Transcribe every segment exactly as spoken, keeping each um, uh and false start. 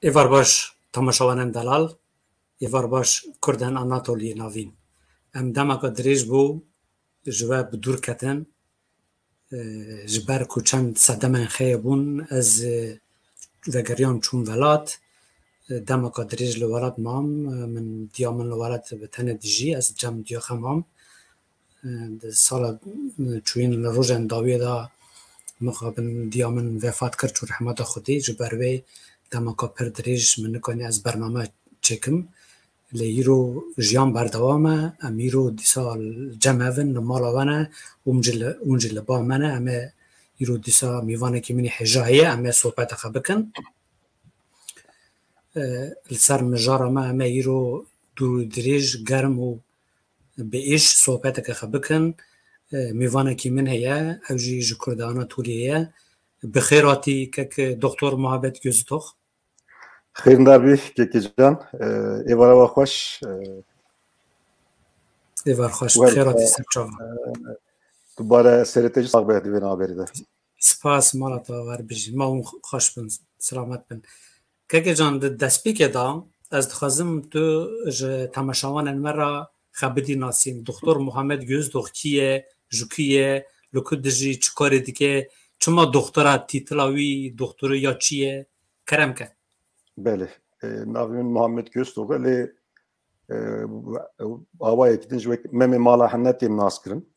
Êvar baş temaşevanên delal, êvar baş Kurdên Anatoliyê navîn. Em demeka dirêj bû ji we bi dûr ketin. E, ji ber ku çend sedemên xeye bûn, ez, e, vegeriyam çûm welat. E, demeka dirêj li welat mam. E, min diya min li welat bi tenê dijî, ez cem diya xwe mam. E, di sala, e, çûyîn li rojên dawiyê de mixabin diya min vefat kir, çû rehmeta Xwedê. Ji ber wê demeka pir dirêj min nikanî ez bername çêkim. Lê îro jiyan berdewam e. Em îro dîsa li cem hev in, li mala we ne. Hûn jî li, hûn jî li ba me ne. Em ê îro dîsa mêvanekî min ê hêja heye. Em ê sohbeta xwe bikin. E, li ser mijara me em ê îro dûr û dirêj, germ û bi êş sohbeteke xwe bikin. E, mêvanekî min heye, ew jî ji Kurda Anatoliyê ye. Bi xêr hatî kek Doktor Muhammad Gözdox. Xêrindar bî kekê can. E, êvara we xweş. E, Êvar xweş, bi xêr hatî ser çavan. E, dubare serê te jî sax be di vê navberê de. Spas, mala te wer bijî. Ma hûn xweş bin, selamet bin. Kekê can, di destpêkê de ez dixwazim tu ji temaşevanên me re xwe bidî nasîn. Doktor Muhammed Gözdox kî ye, ji ku ye, li ku dijî, çi karê dike, çima doktora, tîtila wî doktorê ya çi ye? Kerem ke. Belê. E, navê min Muhammed Gözdox e, lê, e, awayekî din ji wek Memê Mala Hene têm naskirin.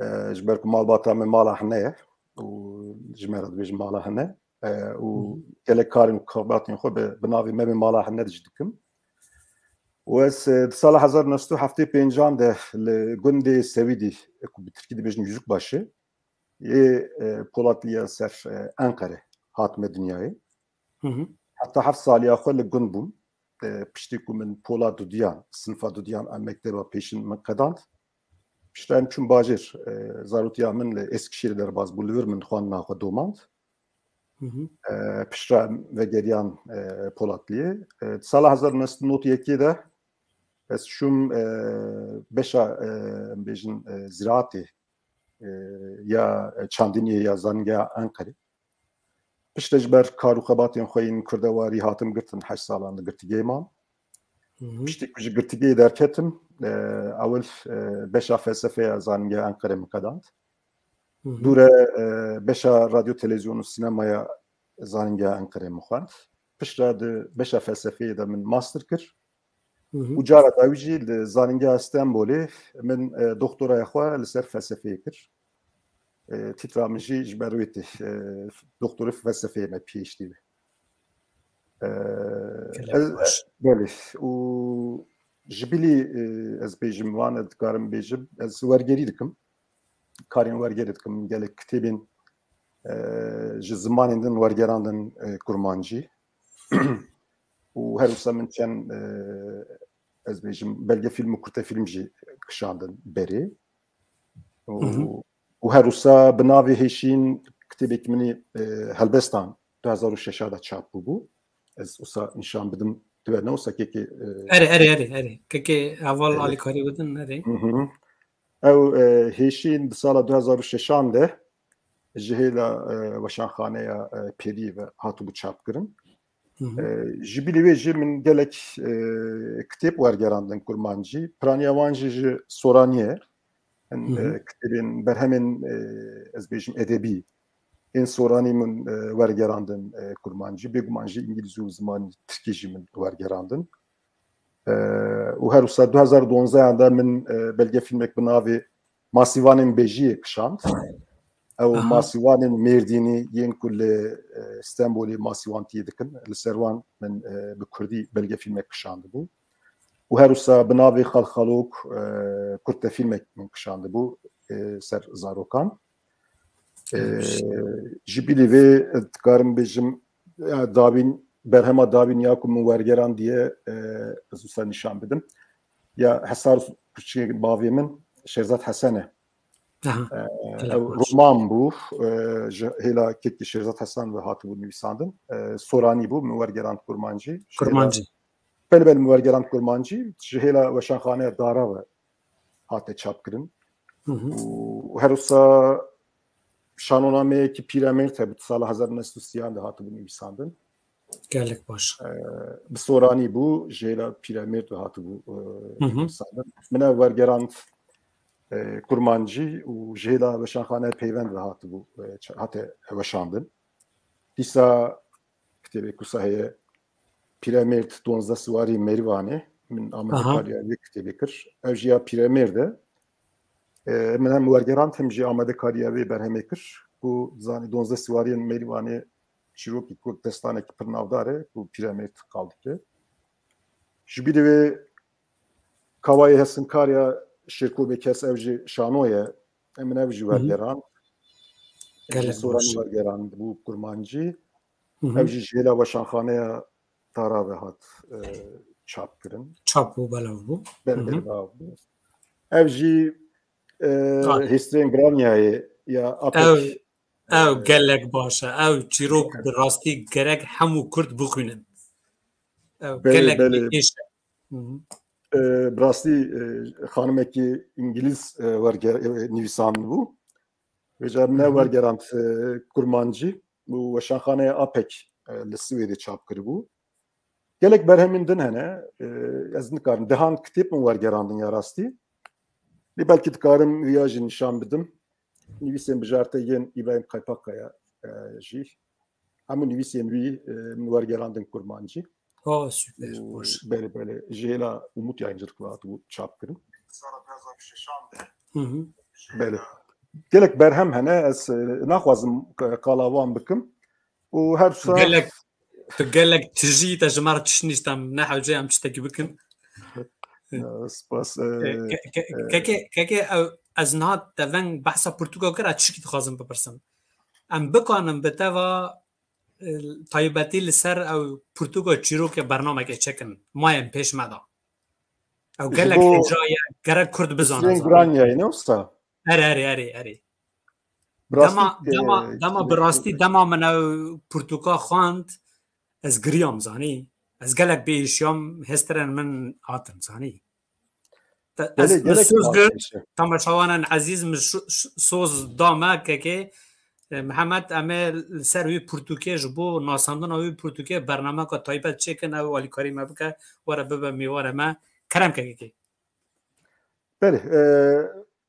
E, ji ber ku malbata me Mala Hene ye û ji me re dibêjin Mala Hene. E, û Hı hı. gelek karên û xebatên xwe bi, bi navê Memê Mala Hene de jî dikim. Û ez, e, di sala hezar neh sed û heftê pêncan de li gundê Sewîdî, ku bi tirkî dibêjin Yüzükbaşı, yê, e, Polatliya ser, e, Enqere hatime dinyayê. Hı hı. Heta heft saliya xwe li gund bûm. E, piştî ku min pola dudiyan, sinfa dudiyan a mekteba pêşîn min qedand. Piştre em çûn bajêr, e, zarotiya min li Eskişehirê derbas bû, li vir min xwendina xwe domand. Hı hı. E, piştre em vegeriyan, e, Polatliye. E, di sala hezar neh sed û nod û yekê de ez çûm, e, beşa, e, em bêjin, e, ziraatê, e, ya çandiniyê ya zanîngeha Enqerê. Piştre ji ber kar û xebatên xwe yên kurdewarî hatim girtin, heşt salan li girtîgehê mam. Hı hı. Piştî ku ji girtîgehê derketim, e, ewil, e, beşa felsefeya zanîngeha Enqerê min qedand. Hı hı. Dûre, e, beşa radyo, televîzyon û sînemaya zanîngeha Enqerê min xwend. Piştre di beşa felsefeyê de min master kir. Hı hı. Û cara dawî jî li Zanîngeha Stenbolê min, e, doktoraya xwe li ser felsefeyê kir. E, tîtra min jî ji ber wê tê, e, doktorê felsefeyê me, P H D be. E, Gelek ez, baş. Belê. Û ji bilî, e, ez bêjim wan, ez dikarim bêjim, ez wergerî dikim. Karên wergerê dikim, gelek kitêbên, e, ji zimanên din wergerandin, e, kurmancî. Û her wisa min çend, e, ez bêjim, belgefîlm û kurtefîlm jî kişandin berê. Û, Hı hı. û her wisa bi navê Hêşîn kitêbek min ê, e, Helbestan du hezar û şeş de çap bûbû. Ez wisa nîşan bidim, tu ne wisa kekê, e, Erê, erê, erê, erê. Kekê heval erê. Alîkarî bidin, erê. Hı hı. Ew, e, Hêşîn di sala du hezar û şeşan de ji hêla, e, weşanxaneya, e, Pêriyê ve hatibû çapkirin. Hı hı. E, ji bilî wê jî min gelek, e, kitêb wergerandin kurmancî. Piraniya wan jî ji Soraniyê ye. Hin, Hı hı. e, kitêbên, berhemên, e, ez bêjim edebî. Ên Soranî min, e, wergerandin, e, kurmancî. Bêguman jî îngilîzî û zimanê tirkî jî min wergerandin. E, û her wisa du hezar û duwazdeh de min, e, belgefîlmek bi navê Masîvanên Bejiyê kişand. Ew Aha. Masîvanên Mêrdînî yên ku li, e, Stenbolê masîvantiyê dikin, li ser wan min, e, bi kurdî belgefîlmek kişandibû. Û her wisa bi navê Xalxalok, e, kurtefîlmek min kişandibû, e, ser zarokan. E, Gelek baş. Ji bilî vê, e, dikarim bêjim, ya, dawîn, berhema dawîn ya ku min wergerandiye, e, ez wisa nîşan bidim. Ya Hesar Kuçikê bavê min, Şêrzad Hesen e. Aha, E, gelek ew baş. Roman bû, e, ji hêla kekî Şêrzad Hesen ve hatibû nivîsandin. E, Soranî bû, min wergerand kurmancî. Ji hêla Kurmancî. Belê, belê, min wergerand kurmancî. Ji hêla weşanxaneya Dara ve hate çapkirin. Hı hı. Û her wisa şanonameyekî Pîremêrd hebû, di sala hezar neh sed û sîyan de hatibû nivîsandin. Gelek baş. Bi soranî bû, ji hêla Pîremêrd ve hatibû. Hı hı. Min ev wergerand e, kurmancî û ji hêla weşanxaneya Peyvend ve hatibû, e, hate weşandin. Dîsa kitêbê kusa heye, Pîremêrd duwazdeh Siwarî Merîwanê, min amadekariya vê kitêbê kir. Ev jî ya Pîremêrd e. E, min hem wergerand hem jî amadekariya vê berhemê kir. Ku zanî duwazdeh Siwariyên Merîwanê çîrokî ku destanekî pir navdar e, ku Pîremêrd qal dike. Ji bîrê wê Kawayê Hesinkar ya Şêrko Bêkes, ev jî şano ye. Em min ev jî wergeran. Gelek baş. Soran wergeran bû kurmancî. Hı hı. Ev jî ji hêla weşanxaneya Tara ve hat e, çap kirin. Çap bû, belav bû. Belê, belav bû. Ev jî e, Hêstrên Granyayê ya Apek. Ev, ev gelek baş e. Ev çîrok bi rastî gerek hemû Kurd bixwînin. Ev gelek nîqêş e. E, bi rastî e, xanimekî îngilîz e, werger e, nivîsandibû. Vêca min ev wergerand e, kurmancî û weşanxaneya Apek e, li Swêdê çap kiribû. Gelek berhemên din hene. E, ez nikarim dehan kitêb min wergerandin ya rastî. Lê belkî dikarim viya jî nîşan bidim. Nivîsên bijartê yên Îbrahîm Kaypakkaya e, jî. Hemû nivîsên wî e, min wergerandin kurmancî. Ha, super, baş. Belê, belê. Ji hêla Umut Yayıncılık ve hatibû çap kirin. Hı hı. Belê. Gelek berhem hene, ez e, naxwazim e, qala wan bikim. Û her wisa gelek, tu gelek tijî, te ji me re tişt nîşt, em ne hewce em tiştekî bikin. Spas. E, keke, keke ew, ez niha te veng behsa pirtûka kir, ez tişkî dixwazim bipirsim. Em bikanin bi te ve e, taybetî li ser ew pirtûka çîrokê bernamekê çekin, mayên pêş me de. Ew gelek hêja ye, gerek Kurd bizane. Hêstrên Granyayê, ne wisa? Erê, erê, erê, erê. Dema, dema, dema bi rastî, dema min ew pirtûka xwend, ez giriyam, zanî. Ez gelek biêşiyam, hêstrên min hatin, zanî. Ez soz girt, temaşevanên ezîz, min soz da me kekê Mihemed, em ê li ser wî pirtûkê, ji bo nasandina wî pirtûkê bernameka taybet çêkin, ew alîkarî me bike, were bibe mêvanê me. Kerem ke kekê. Belê, e,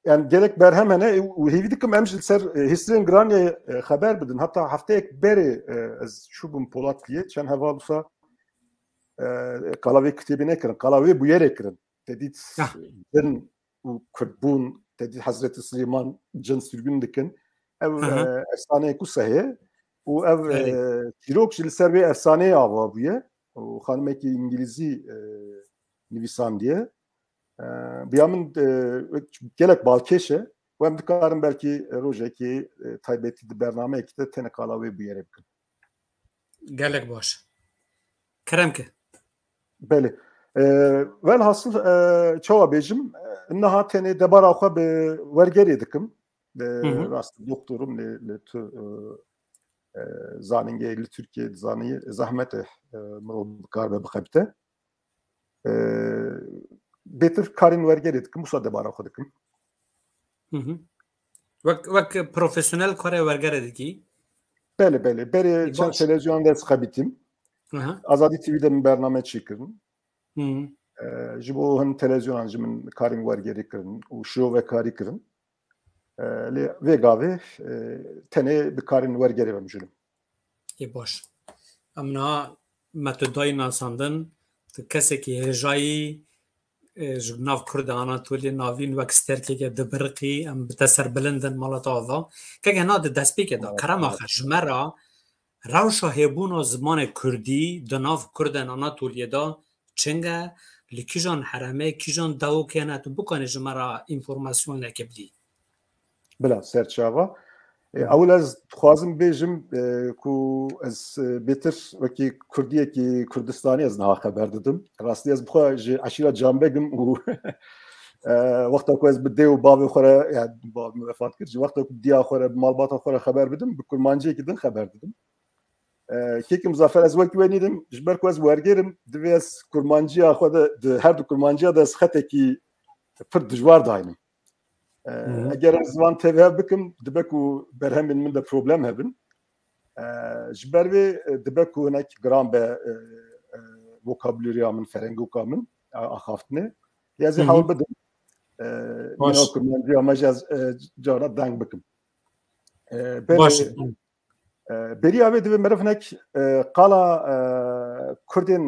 yani gerek berhem hene, e, û hêvî dikim em ji li ser e, hêstrên Granyayê e, xeber bidin. Heta hefteyek berê e, ez çûbûm Polatliye, çend heval wisa e, qala vê kitêbê nekirin, qala wê bûyerê kirin. Te dît din û Kurdbûn, te dît Hezretî Silêman cin sürgün dikin. Ev e, efsaneyek wisa heye û ev e, çîrok jî li ser vê efsaneyê ava bûye û xanimekî îngilîzî e, nivîsandiye. E, bi ya min e, gelek balkêş e û em dikarin belkî rojekê e, taybetî di bernameyekî de tenê qala wê bûyerê bikin. Gelek baş. Kerem ke. Belê. E, velhasil e, çawa bêjim, e, niha tenê debara xwe bi wergerê dikim. E, Hı hı. Rast doktorum li, li tu e, e, zanîngehê li Tirkiyê zanî zehmet e, e, mirov bikar be bixebite. E, bêtir karên wergerê dikim, wisa debara xwe dikim. Hı hı. Wek, wek profesyonel karê wergerê dikî? Belê, belê. Berê çend televîzyonan de ez xebitîm. Aha. Azadî T V de min bername çêkirin. Hı hı. E, ji bo hin televîzyonan ji min karên wergerê kirin û şirovekarî kirin. E, lê vê gavê e, tenê bi karên wergerê ve mijûl im. Ê baş. Em niha me tu dayî nasandin, tu kesekî hêjayî, e, ji nav Kurda Anatoliyê navîn wek sterkeke dibiriqî, em bi te serbilind in, mala te ava. Keke na di destpêkê de, kerema xwe ji me re rewşa hêbûna zimanê Kurdî di nav Kurdên Anatoliyê de çing e, li kîjan heremê, kîjan dewokê ne, tu bikanî ji me re înformasyoneke bidî? Bila serçava. E, ewil ez dixwazim bêjim e, ku ez e, bêtir wekî Kurdiyekî Kurdistanî ez niha xeber didim. Rastî ez bi xwe ji eşîra Canbeg im û e, wexta ku ez bi dê û bavê xwe re, yani bavê min vefat kir, ji wexta ku diya xwe re, bi malbata xwe re xeber bidim, bi kurmanciyekî din xeber didim. E, Kêkî Muzaffer, ez wekî we nînim, ji ber ku ez werger im, divê ez kurmanciya xwe de, di her du kurmanciya de ez xetekî pir dijwar daynim. E, Hı hı. Eger ez van tevhev bikim, dibe ku berhemên min de problem hebin. E, ji ber vê, e, dibe ku hinek giran be, e, e, vokabularya min, ferengoka min, e, axaftinê. Lê ez ê hewl bidim. E, mîna kurmandiya me jî ez, e, cara deng bikim. E, belê, Baş. E, beriya vê divê meriv hinek, e, qala, e, Kurdên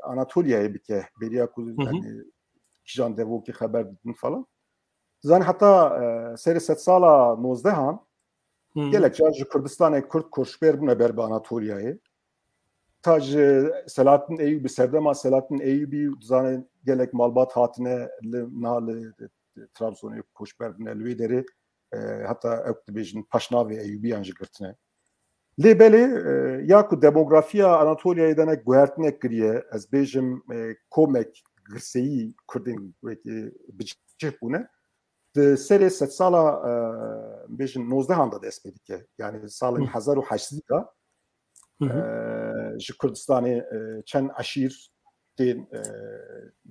Anatoliyayê bike. Beriya ku, yani, kîjan devokê xeber didin falan. Zanî heta, e, serê sedsala nozdehan gelek car ji Kurdistanê Kurd koçber bûne ber bi Anatoliyayê. Ta ji Selahattin Eyûbî, serdema Selahattin Eyûbî, zanî gelek malbat hatine li, na li Trabzonê koçber bûne li wê derê, e, heta ew dibêjin paşnavê Eyûbiyan jî girtine. Lê belê, e, ya ku demografiya Anatoliyayê de ne guhertinek kiriye, ez bêjim, e, komek girseyî Kurdên wekî bi cih bûne, di serê sedsala, e, bêjin nozdehan de dest pê dike. Yani salên hezar û heşt sed de, Hı hı. e, ji Kurdistanê, e, çend eşîr tên, e,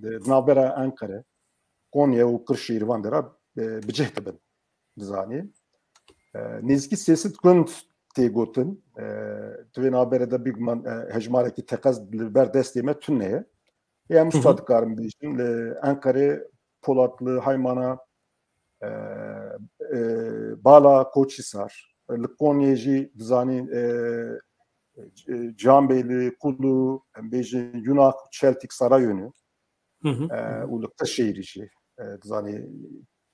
di, di navbera Enqere, Konya û Qirşehîr van dera, e, bi cih dibin. Dizanî. E, nêzîkî sê sed gund tê gotin. E, di vê navbere de bêguman, e, hejmarekî teqez li ber destê me tune ye. Ê em wisa dikarin bêjin, li Enqerê Polatlı, Haymana, e, e, Bala, Koçhisar, li Konyê jî dizanî, e, e, Cihanbeyli, Kulu, em bêjin Yunak, Çeltik, Sarayönü, Hı hı. e, û li Qirşehîrî jî, e, dizanî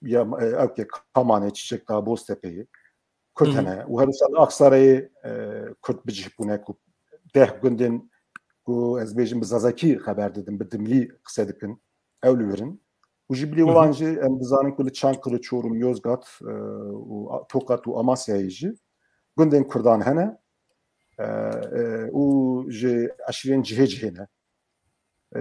ya, e, ew ke Kamanê, Çiçekdağ, Boztepe'yî. Kurd Hı hı. hene. Û her wisa li Aksarayê, e, Kurd bi cih bûne ku deh gundên ku ez bêjim bi Zazakî xeber didin, bi Dimlî qise dikin. Ew li wir in. Û ji bilî Hı hı. wan jî em dizanin ku li Çankırı, Çorum, Yozgat, e, û A-, Tokat û Amasyayê jî gundên Kurdan hene. E, e, û ji eşîrên cihê cihê ne.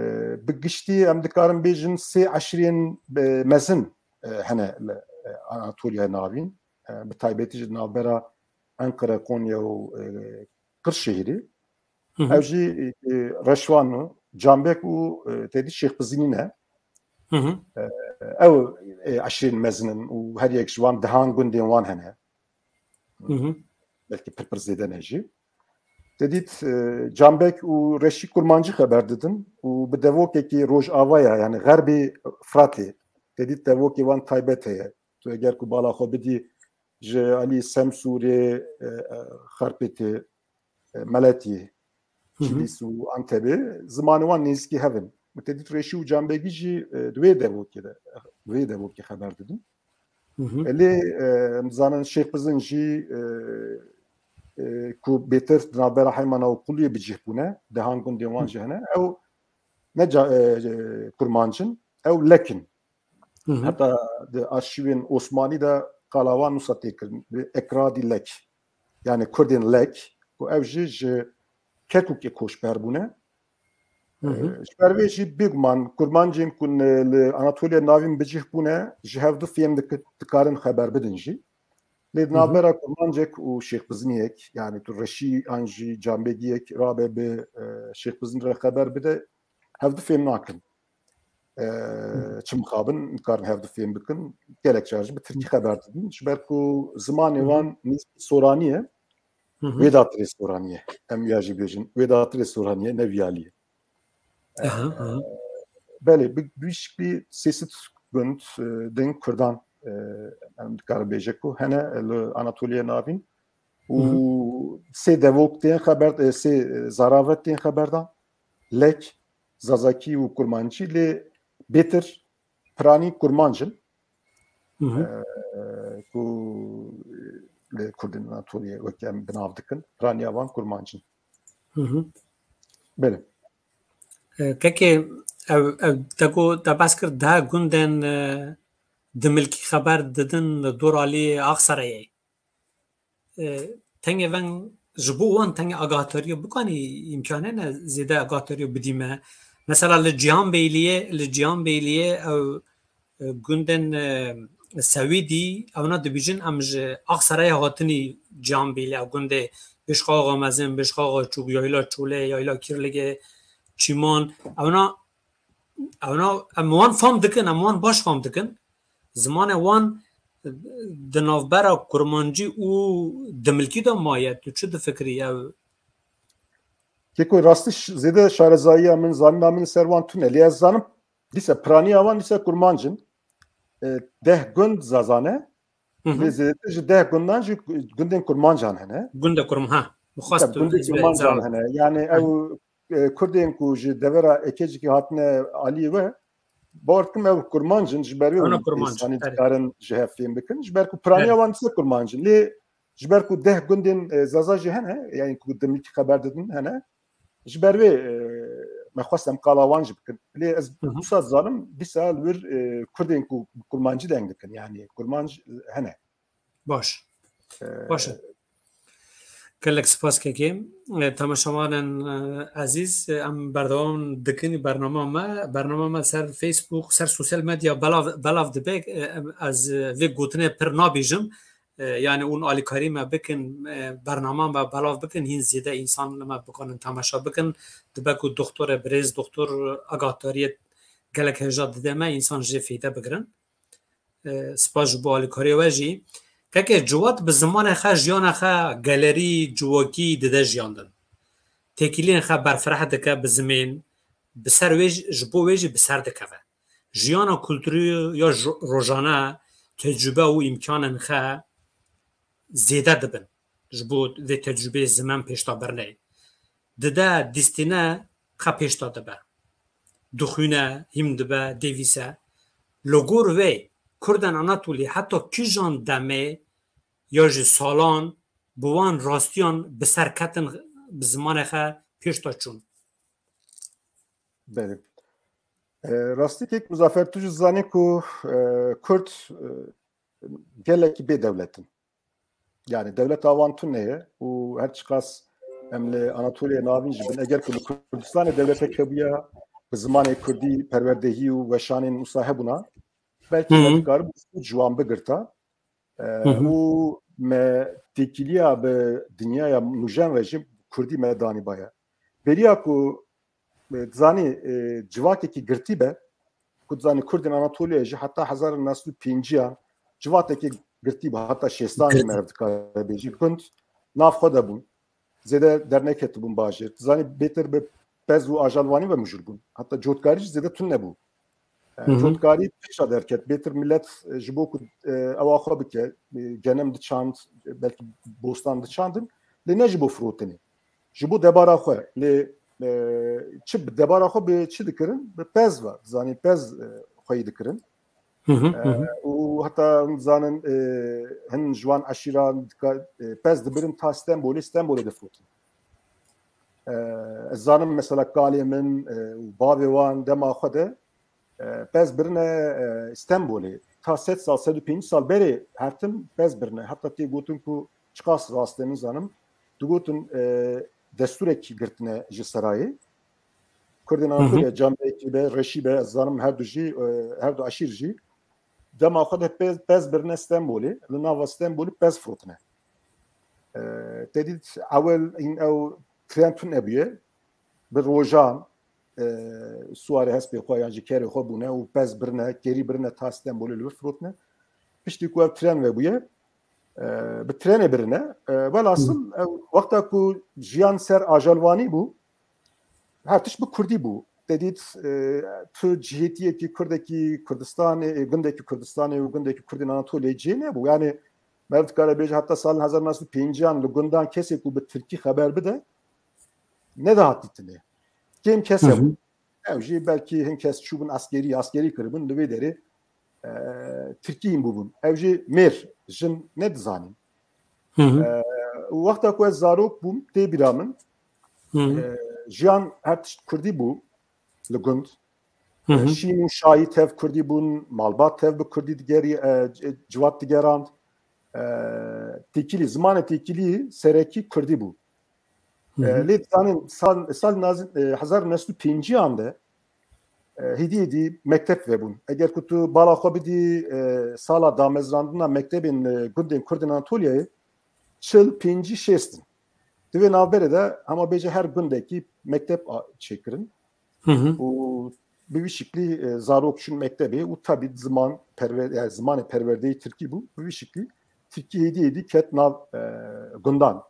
E, bi giştî em dikarin bêjin sê eşîrên, e, mezin, e, hene li, e, Anatoliya Navîn. E, bi taybetî jî di navbera Enqere, Konya û, e, Qirşehîrî. Hı hı. Ew jî, e, Reşwan û Canbek û, e, tedî Şêxbizinî ne. Hı hı. E, ew, e, eşîrên mezin in û her yek ji wan dehan gundên wan hene. Hı hı. Belkî pir pir zêde ne jî. Te dît, e, Canbek û Reşî Kurmancî xeber didin û bi devokekî rojavaya, yani Xerbê Fratê, te dît devokê wan taybet heye. Tu eger ku bala xwe bidî ji alî Semsûrê, e, e, Xarpêtê, e, Meletî, Hı hı. Çilîs û Antebê, zimanê wan nêzîkî hev in. Te dît Reşî û Canbegî jî, e, di wê devokê de, di wê devokê xeber didin. Hı hı. E, lê, e, em dizanin Şêx Bizin jî, e, e, ku bêtir di navbera Heymana û Quliyê bi cih bûne, dehan gundên wan Hı. jî hene. Ew ne ca-, e, e, Kurmanc in, ew Lek in. Hı hı. Heta di arşîvên Osmanî de qala wan wisa tê kirin, bi Ekradî Lek. Yani Kurdên Lek, ku ew jî ji Kerkûkê koçber bûne. Hı hı. E, ji ber vê jî bêguman Kurmancên ku li, li Anatoliya Navîn bi cih bûne, ji hevdu fêm dik-, dikarin xeber bidin jî. Lê di Hı hı. navbera Kurmancek û Şêxbiziniyek, yani tu Reşî an jî Canbegiyek rabe bi, e, Şêxbizinî re xeber bide, hevdu fêm nakin. E, Hı. çi mixabin, dikarin hevdu fêm bikin. Gelek car jî bi tirkî Hı. xeber didin. Ji ber ku zimanê Hı hı. wan nêzîkî soranî ye. Hı hı. Wê datirê soranî ye. Em ya jî bêjin. Wê datirê soranî ye, ne viyalî ye. Aha, aha. Belê, bi, bi şiklî sê sed gund, e, din Kurdan, e, em dikarin bêje ku hene li Anatoliya Navîn û Hı hı. sê devok tên xeber, e, sê, e, zaravet tên xeberdan. Lek, Zazakî û Kurmancî lê bêtir piranî Kurmanc in. Hı hı. E, ku, e, li Kurdên Anatoliyê wekî em bi nav dikin. Piraniya wan Kurmanc in. Hı hı. Belê. E, kekê ev, ev te ku te behs kir deh gundên, e, dimilkî xeber didin li dor alî Axsarayê. E, tengê veng ji bo wan tengê agahtariyo bikanî îmkane ne zêde agahtariyo bidî me. Mesela li Cihanbeyliyê, li Cihanbeyliyê ew, e, gundên, e, Sewîdî, ewna dibîjin em ji Axsarayê hatinî Cihanbeyliyê, ew gundê Bêşxaxa Mezin, Bêşxaxa Çûk, Yayla Çolê, Yayla Kîrligê, Çîman, ewna Ewna em wan fam dikin, em wan baş fam dikin. Zimanê wan, di navbera kurmancî û dimilkî de maye? Tu çi difikirî ew? Keko rastî zêde şarezayiya min, zanîna min ser wan tune. Lê ez zanim dîse piraniya wan dîse kurmanc in. E, deh gund Zaza ne. Lê zêdetir ji deh gundan jî gundên kurmancan hene. Gundê kurm ha. Gundên kurmancan hene. Yani ew e, Kurdên ku ji devera Ekecikê hatine aliyê we, bawer dikim ew kurmanc in, ji ber wê insanî dikarin ji hev fêm bikin. Ji ber ku piraniya wan dîse kurmanc in. Lê ji ber ku deh gundên e, Zaza jî hene, yani ku dimilkî xeber didin hene, ji ber wê e, me xwest em qala wan jî bikin. Lê ez wisa dizanim dîsa li wir e, Kurdên ku bi kurmancî deng dikin, yani kurmanc hene. Baş. Ee, Baş e. Gelek spas kekê. E, temaşevanên e, ezîz, e, em berdewam dikin bernama me. Bernama me ser Facebook, ser sosyal medya belav, belav dibe. E, em, ez e, vê gotinê pir nabêjim. E, yani hûn alîkarî me bikin, e, bernama me belav bikin, hîn zêde însan li me bikanin temaşe bikin. Dibe ku doktorê birêz, doktor Agahdariyê gelek hêja dide me, însan jê fêde bigirin. E, spas ji bo alîkariyê we jî. Kekê Ciwat bi zimanê xwe, jiyana xwe, gelerî, civakî dide jiyandin. Têkiliyên xwe berfireh dike bi zimên, bi ser wê jî, ji bo wê jî bi ser dikeve. Jiyana kulturî ya ji-, rojane, tecrube û îmkanên xwe zêde dibin. Ji bo vê tecrubeyê zimen pêşda birneyê. Dide dîstîne xwe pêşda dibe. Dixwîne, hîm dibe, dêvîse. Li gor vê, Kurdên Anatolî heta kîjan demê ya jî salan bi wan rastiyan bi ser ketin, bi zimanê xwe pêşda çûn? Belê. E, rastî kek Muzaffer, tu jî zanî ku e, Kurd e, gelekî bê dewlet in. Yani dewleta wan tune ye û her çiqas em li Anatoliyê navîn jî bin, eger ku li Kurdistanê dewletek hebûya, bi zimanê kurdî perwerdehî û weşanên wisa hebûna, belkî me dikaribû sûd ji wan bigirta. E, û me têkiliya bi dinyaya nûjen re jî kurdî me danîbaya. Beriya ku e, dizanî e, civakekî girtî be, ku dizanî Kurdên Anatoliyayê jî heta hezar û neh sed û pêncî an civatekî girtî bû, heta şêstan jî meriv dikare bêjî gund nav xwe de bûn. Zêde derneketibûn bajêr. Dizanî bêtir bi pez û ajalvanî ve mijûl bûn. Heta cotkarî jî zêde tune bû. E, cotkarî pêşa derket. Bêtir milet e, ji bo ku e, ewa xwe bike, e, genim diçand, belkî bostan diçandin, lê ne ji bo firotinê. Ji bo debara xwe. Lê e, çi bi debara xwe bi çi dikirin? Bi pez ve. Zanî pez e, xweyî dikirin. E, û heta hûn zanin e, hin ji wan eşîran dika-, e, pez dibirin ta Stenbolê, Stenbolê difirotin. E, ez zanim mesela kalê min e, û bavê wan dema xwe de e, pez birine e, Stenbolê. Ta sed sal, sed û pêncî sal berê her tim pez birine. Heta tê gotin ku çiqas rast e nizanim. Digotin e, destûrekî girtine ji serayê. Kurdên Anatoliya, Camlêkî be, Reşî be, ez zanim her du jî, e, her du eşîr jî. Dema xwe de pez, pez birine Stenbolê. Li nava Stenbolê pez firotine. E, te dît ewil hîn ew tren tune bûye. Bi rojan e, siwarê hespê xwe yan jî kerê xwe bûne û pez birine, kerî birine ta Stenbolê li vir firotine. Piştî ku ev tren vebûye, e, bi trenê birine. E, welhasil, ew, wexta ku jiyan ser ajalvanî bû, her tişt bi kurdî bû. Te dît, e, tu cihêtiyekî kurdekî Kurdistanê, e, gundekî Kurdistanê û gundekî Kurdên Anatoliyê cihê nebû. Yani, meriv dikare bêje heta salên hezar neh sed û pêncî an li gundan kesê ku bi tirkî xeber bide, nedihat dîtinê. Kêm kes hebûn. Ew jî belkî hin kes çûbûn eskerî, eskerî kiribûn, li vê derê e, tirkî hîn bûbûn. Ew jî mêr, jin nedizanîn. E, û wexta ku ez zarok bûm, tê bîra min, e, jiyan her tişt kurdî bû li gund. E, şîn û şayî tev kurdî bûn, malbat tev bi kurdî digerî, e, c-, civat digerand. E, têkilî, zimanê têkilî serekî kurdî bû. E, lê dizanin sal, sal nazin, e, hezar neh sed û pêncî an de e, hêdî hêdî mekteb vebûn. Eger ku tu bala xwe bidî e, sala damezrandina mektebên e, gundên Kurdên Anatoliyayê, çil, pêncî, şêst in. Di vê navberê de hema bêje her gundekî mekteb a-, çêkirin. Û bi vî şiklî, e, zarok çûn mektebê û tabî ziman perwer-, yani zimanê perwerdeyî tirkî bû. Bi vî şiklî tirkî hêdî hêdî ket nav, e, gundan.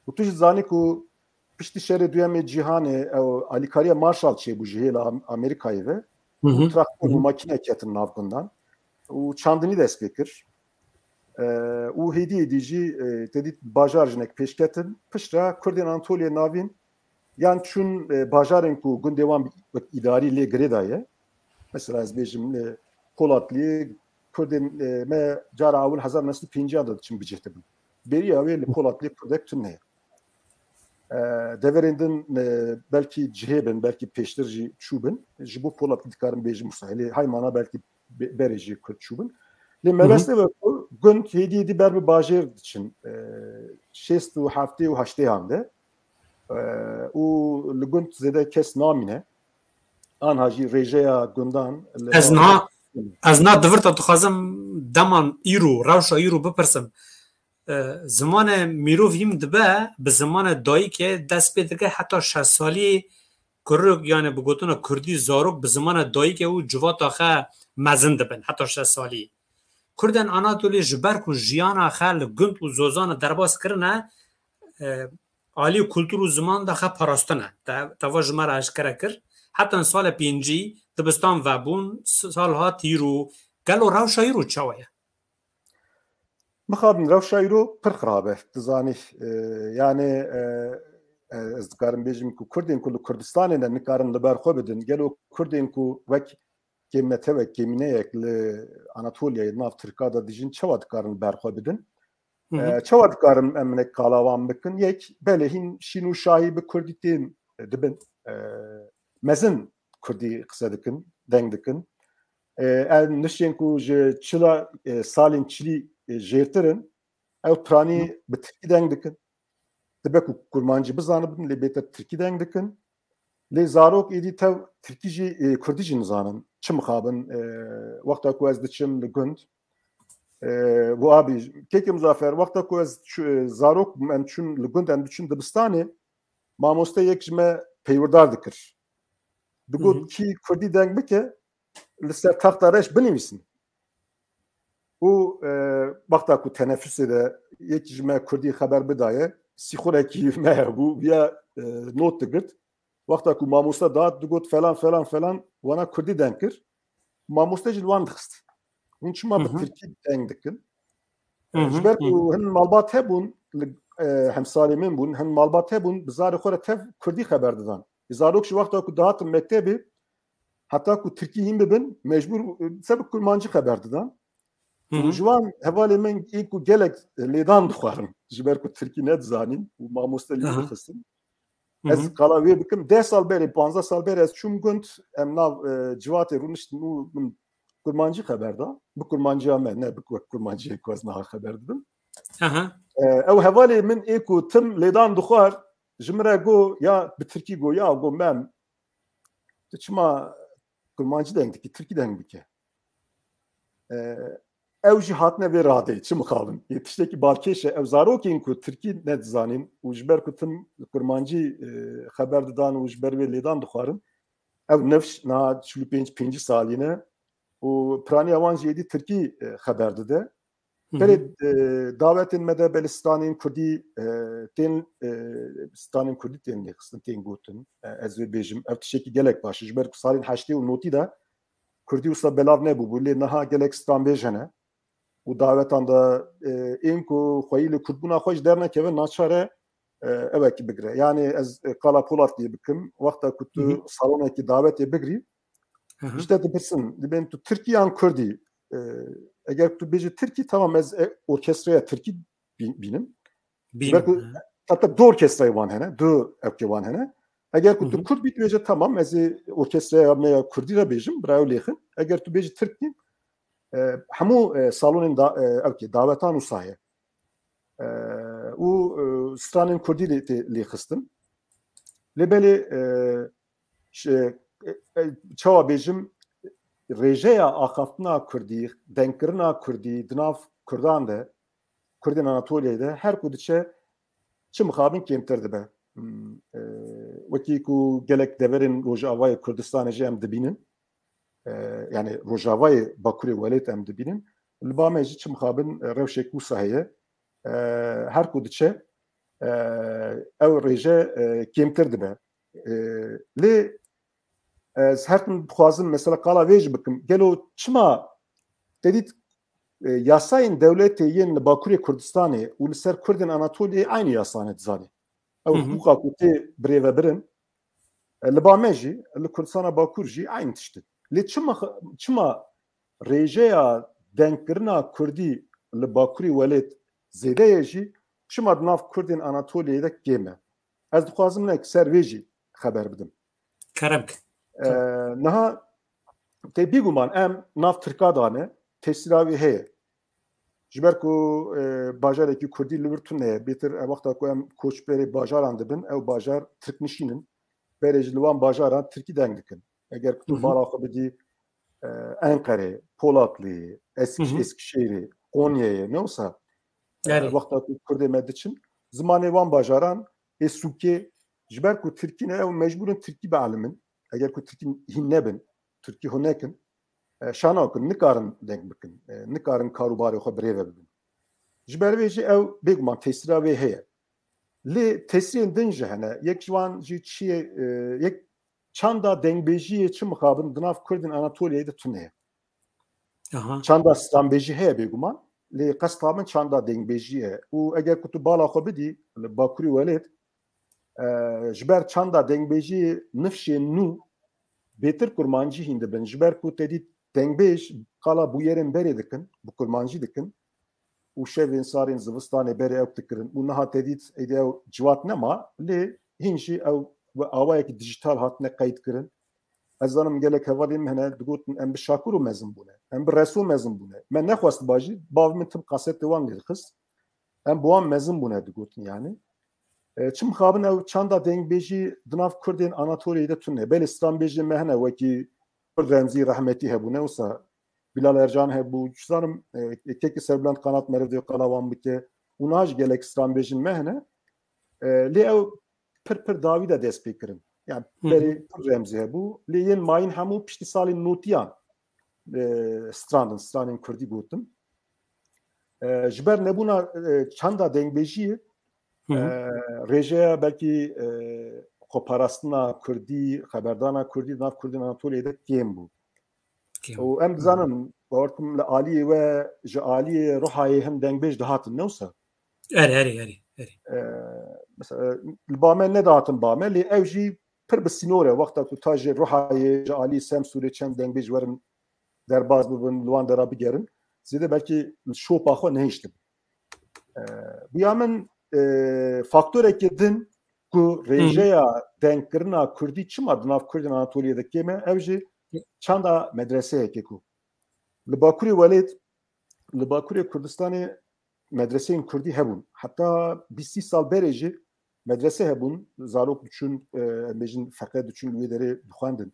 Û tu jî zanî ku piştî şerê duyemê cîhanê ew alîkariya Marshall çêbû ji hêla Am-, Amerîkayê ve. Hı hı. Û traktor û makîne ketin nav gundan. Û çandinî dest pê kir. E, û hêdî hêdî jî, e, te dît bajar jinek pêşketin. Piştre Kurdên Anatoliyê Navîn yan çûn, e, bajarên ku gundê wan wek îdarî lê girêdaye. Mesela ez bêjim li Polatli'ye Kurdên, e, me cara ewil hezar neh sed û pêncî de diçin bicih dibin. Beriya wê li Polatli'ye Kurdek tune ye. E, deverên din, e, belkî cihê bin, belkî pêştir jî çû bin. Ji bo Polatli dikarim bêjim wisa. Lê heymana belkî be-, berê jî Kurd çû bin. Lê Hı hı. mebestê we ku gund hêdî hêdî ber bi bajêr diçin. E, şêst û heftê û heştê han de. E, û li gund zêde kes namîne. Anha jî rêjeya gundan li Ez niha, ez niha di vir de dixwazim deman îro, rewşa îro bipirsim. E, zimanê mirov hîm dibe, bi zimanê dayikê dest pê dike heta şeş salî kurik, yani bi gotina kurdî zarok bi zimanê dayikê û civata xwe mezin dibin heta şeş salî. Kurdên Anatoliyê ji ber ku jiyana xwe li gund û zozana derbas kirine, e, alî kultur û ziman de xwe parastine. Te, teva ji me re eşkere kir. Heta salê pêncî dibistan vebûn, sal hat îro. Gelo rewşa îro çawa ye? Mixabin rewşa îro pir xirab e. Tu zanî, e, yani, e, e, ez dikarim bêjim ku Kurdên ku li Kurdistanê ne nikarin li ber xwe bidin. Gelo Kurdên ku wek kêmnete, wek kêmîneyek li Anatoliyayê, nav Tirka de dijîn, çawa dikarin li ber xwe bidin? Hı hı. E, çawa dikarim em hinek qala wan bikin? Yek, belê hîn şîn û şahî bi kurdî tên, e, dibin. E, mezin kurdî qise dikin, deng dikin. E, ev nişên ku ji çila, e, salên çilî, e, jêrtir in, ew piranî Hı. bi tirkî deng dikin. Dibe ku kurmancî bizanibin, lê bêtir tirkî deng dikin. Lê zarok êdî tev tirkî jî, e, kurdî jî nizanin. Çi mixabin, e, wexta ku ez diçim li gund, e, û abî, kekê Muzaffer, wexta ku ez çû-, e, zarok bûm, em çûn li gund, em diçûn dibistanê, mamoste yek ji me peywırdar dikir. Digot, Hı hı. "Kî kurdî deng bike, li ser taxta reş binivîsin." Û, e, wexta ku tenefusê de yekî ji me kurdî xeber bidaye, sîxurekî me hebû, viya, e, not digirt. Wexta ku mamoste dihat, digot, "Falan, falan, falan, wana kurdî deng kir." Mamoste jî li wan dixist. Hûn çima Hı bi hı. tirkî deng dikin? Hı hı, Ji ber hı. ku hin malbat hebûn, li, e, hemsalê min bûn, hin malbat hebûn, bi zarê xwe re tev kurdî xeber didan. Zarok ji wexta ku dihatin mektebê, heta ku tirkî hîn bibin, mecbûr, e, se bi kurmancî xeber didan. Hı hı. Û ji wan hevalê min ên ku gelek lêdan dixwarin, ji ber ku tirkî nedizanîn û mamoste li Aha. dixistin. Hı hı. Ez qala wê bikim, deh sal berê, panzdeh sal berê ez çûm gund, em nav, e, civatê rûniştin û min kurmancî xeber da. Bi kurmanciya me, ne bi wek kurmanciyê ku ez niha xeber didim. Aha. E, ew hevalê min ê ku tim lêdan dixwar, ji min re got, ya bi tirkî got, ya got, "Mem, tu çima kurmancî deng dikî, tirkî deng bike?" E, ew jî hatine vê radeyê, çi mixabin. Yê tiştekî balkêş e, ew zarokên ku tirkî nedizanîn û ji ber ku tim kurmancî, e, xeber didan û ji ber wê lêdan dixwarin, ew nifş niha çil û pênc, pêncî salî ne û piraniya wan jî êdî tirkî, e, xeber dide. Hı hı. Belê, e, dawetên me de belê stranên kurdî, e, tên, e, stranên kurdî tên lêxistin, tên gotin. E, ez vê bêjim, ev tiştekî gelek baş e. Ji ber ku salên heştê û notî de kurdî wisa belav nebûbû, lê niha gelek stranbêj hene. Û dawetan de, e, ên ku xweyî li kurdbûna xwe ji dernekeve, naçar e, e, ewekî bigire. Yani ez, e, qala Polatli'yê bikim, wexta ku tu Hı hı. salonekî dawetê bigirî, Hı hı. ji te dipirsin, dibên tu tirkî yan kurdî? E, eger tu bêjî tirkî, tamam, ez, e, orkestraya tirkî bî-, bînim. Bînim, Ber ku he. Hatta du orkestrayê wan hene, du ewkê wan hene. Eger ku Hı tu hı. kurd bî, tu bêje, tamam, ez ê orkestraya me ya kurdî re bêjim, bira ew lêxin. Eger tu bêjî tirk bî, e, hemû, e, salonên da-, e, ewkê dawetan wisa ye. E, û, e, stranên kurdî lê, tê lêxistin. Lê belê, e, ş-, e, e, çawa bêjim, rêjeya axaftina kurdî, dengkirina kurdî di nav kurdan de, kurdên Anatoliyayê de her ku diçe çi mixabin kêmtir dibe. Hmm, e, wekî ku gelek deverên Rojavayê Kurdistanê jî em dibînin, e, yani Rojavayê Bakurê Welêt em dibînin, li ba me jî çi mixabin, e, rewşek wisa heye. E, her ku diçe, e, ew rêje, e, kêmtir dibe. E, lê ez her tim dixwazim mesela qala vê jî bikim. Gelo çima te dît, e, yasayên dewletê yên li Bakurê Kurdistanê û li ser Kurdên Anatoliyê aynî yasane dizanî? Ew Hı hı. Hiqûqa ku tê birêvebirin, e, li ba me jî, li Kurdistana Bakur jî aynî tişt e. Lê çima, çima rêjeya dengkirina Kurdî li Bakurê Welêt zêde ye jî, çima di nav Kurdên Anatoliyê de kêm e? Ez dixwazim nek ser vê jî xeber bidim. Kerem kin. E, niha te bîguman em nav Tirka dane, tesîra wê heye. Ji ber ku, e, bajarekî Kurdî li wir tune ye, bêtir, e, wexta ku em koçberê bajaran dibin, ew bajar Tirk nişîn in. Berê ji li wan bajaran Tirkî deng dikin. Eger ku tu Hı hı. bala xwe bidî, e, Enqerê, Polatlı'yê, Esk-, Hı hı. Eskişehirê, Konya'yê, ne wisa, e, Erê. wexta ku Kurdê me diçin, zimanê wan bajaran ê sûkê, ji ber ku Tirkî ne, ew mecbûr in Tirkî bielimin. Eger ku Tirkî hîn nebin, Tirkî hûn nekin, e, şana ku nikarin deng bikin, e, nikarin karûbarê xwe birêve bibin. Ji ber vê jî ew bêguman tesîra wê heye. Lê tesîrên din jî hene. Yek ji wan jî çi ye, e, yek çanda dengbêjiyê çi mixabin di nav Kurdên Anatoliyayê de tune ye. Aha. Çanda stranbêjî heye bêguman. Lê qesta min çanda dengbêjî ye. Û eger ku tu bala xwe bidî li Bakurê Welêt, e, ji ber çanda dengbêjiyê nifşên nû bêtir kurmancî hîn dibin. Ji ber ku te dît dengbêj qala bûyerên berê dikin, bi kurmancî dikin. Û şevên sarên zivistanê berê ew dikirin. Û niha te dît êdî ew ciwat nema, lê hîn jî ew bi awayekî dijital hatine qeyd kirin. Ez zanim gelek hevalên min hene digotin, em bi Şakiro mezin bûne, em bi Reso mezin bûne. Me nexwest ba jî, bav min tim kasetê wan lê dixist. Em bi wan mezin bûne digotin yani. E, çi mixabin ew çanda dengbêjî di nav Kurdên Anatoliyê de tune. Belê stranbêjên me hene, wekî Kurd Remzî rehmetî hebûne, wisa Bilal Ercan hebû, zanim, e, kekî Serbulent Kanat meriv dê qala wan bike. Û niha jî gelek stranbêjên me hene. E, lê ew pir pir dawî de dest pê kirin. Yani Hı hı. berê Kurd Remzî hebû. Lê yên mayîn hemû piştî salên notiyan, e, strandin, stranên Kurdî gotin. E, ji ber nebûna, e, çanda dengbêjiyê, Hı hı. e, rêjeya belkî, e, xweparastina Kurdî, xeberdana Kurdî di nav Kurdên Anatoliyê de kêm bû. Kêm. Û em Hı hı. dizanin, bawer dikim li aliyê we, ji aliyê Ruhayê hin dengbêj dihatin, ne wisa? Erê, erê, erê, erê. E, mesela, li ba me nedihatin ba me, lê ew jî pir bi sînor e. Wexta ku ta ji Ruhayê, ji alî Semsûrê çend dengbêj werin derbas bibin, li wan dera bigerin, zêde belkî li şopa xwe nehiştin. E, bûya min, e, faktorekê din ku Hı hı. rêjeya dengkirina Kurdî çima di nav Kurdên Anatoliyê de kêm e, ew jî çanda medreseyekê ku li Bakurê Welêt, li Bakurê Kurdistanê medreseyên Kurdî hebûn. Heta bîst sî sal berê jî medrese hebûn, zarok diçûn, e, em bêjin feqe diçûn li wê derê dixwendin.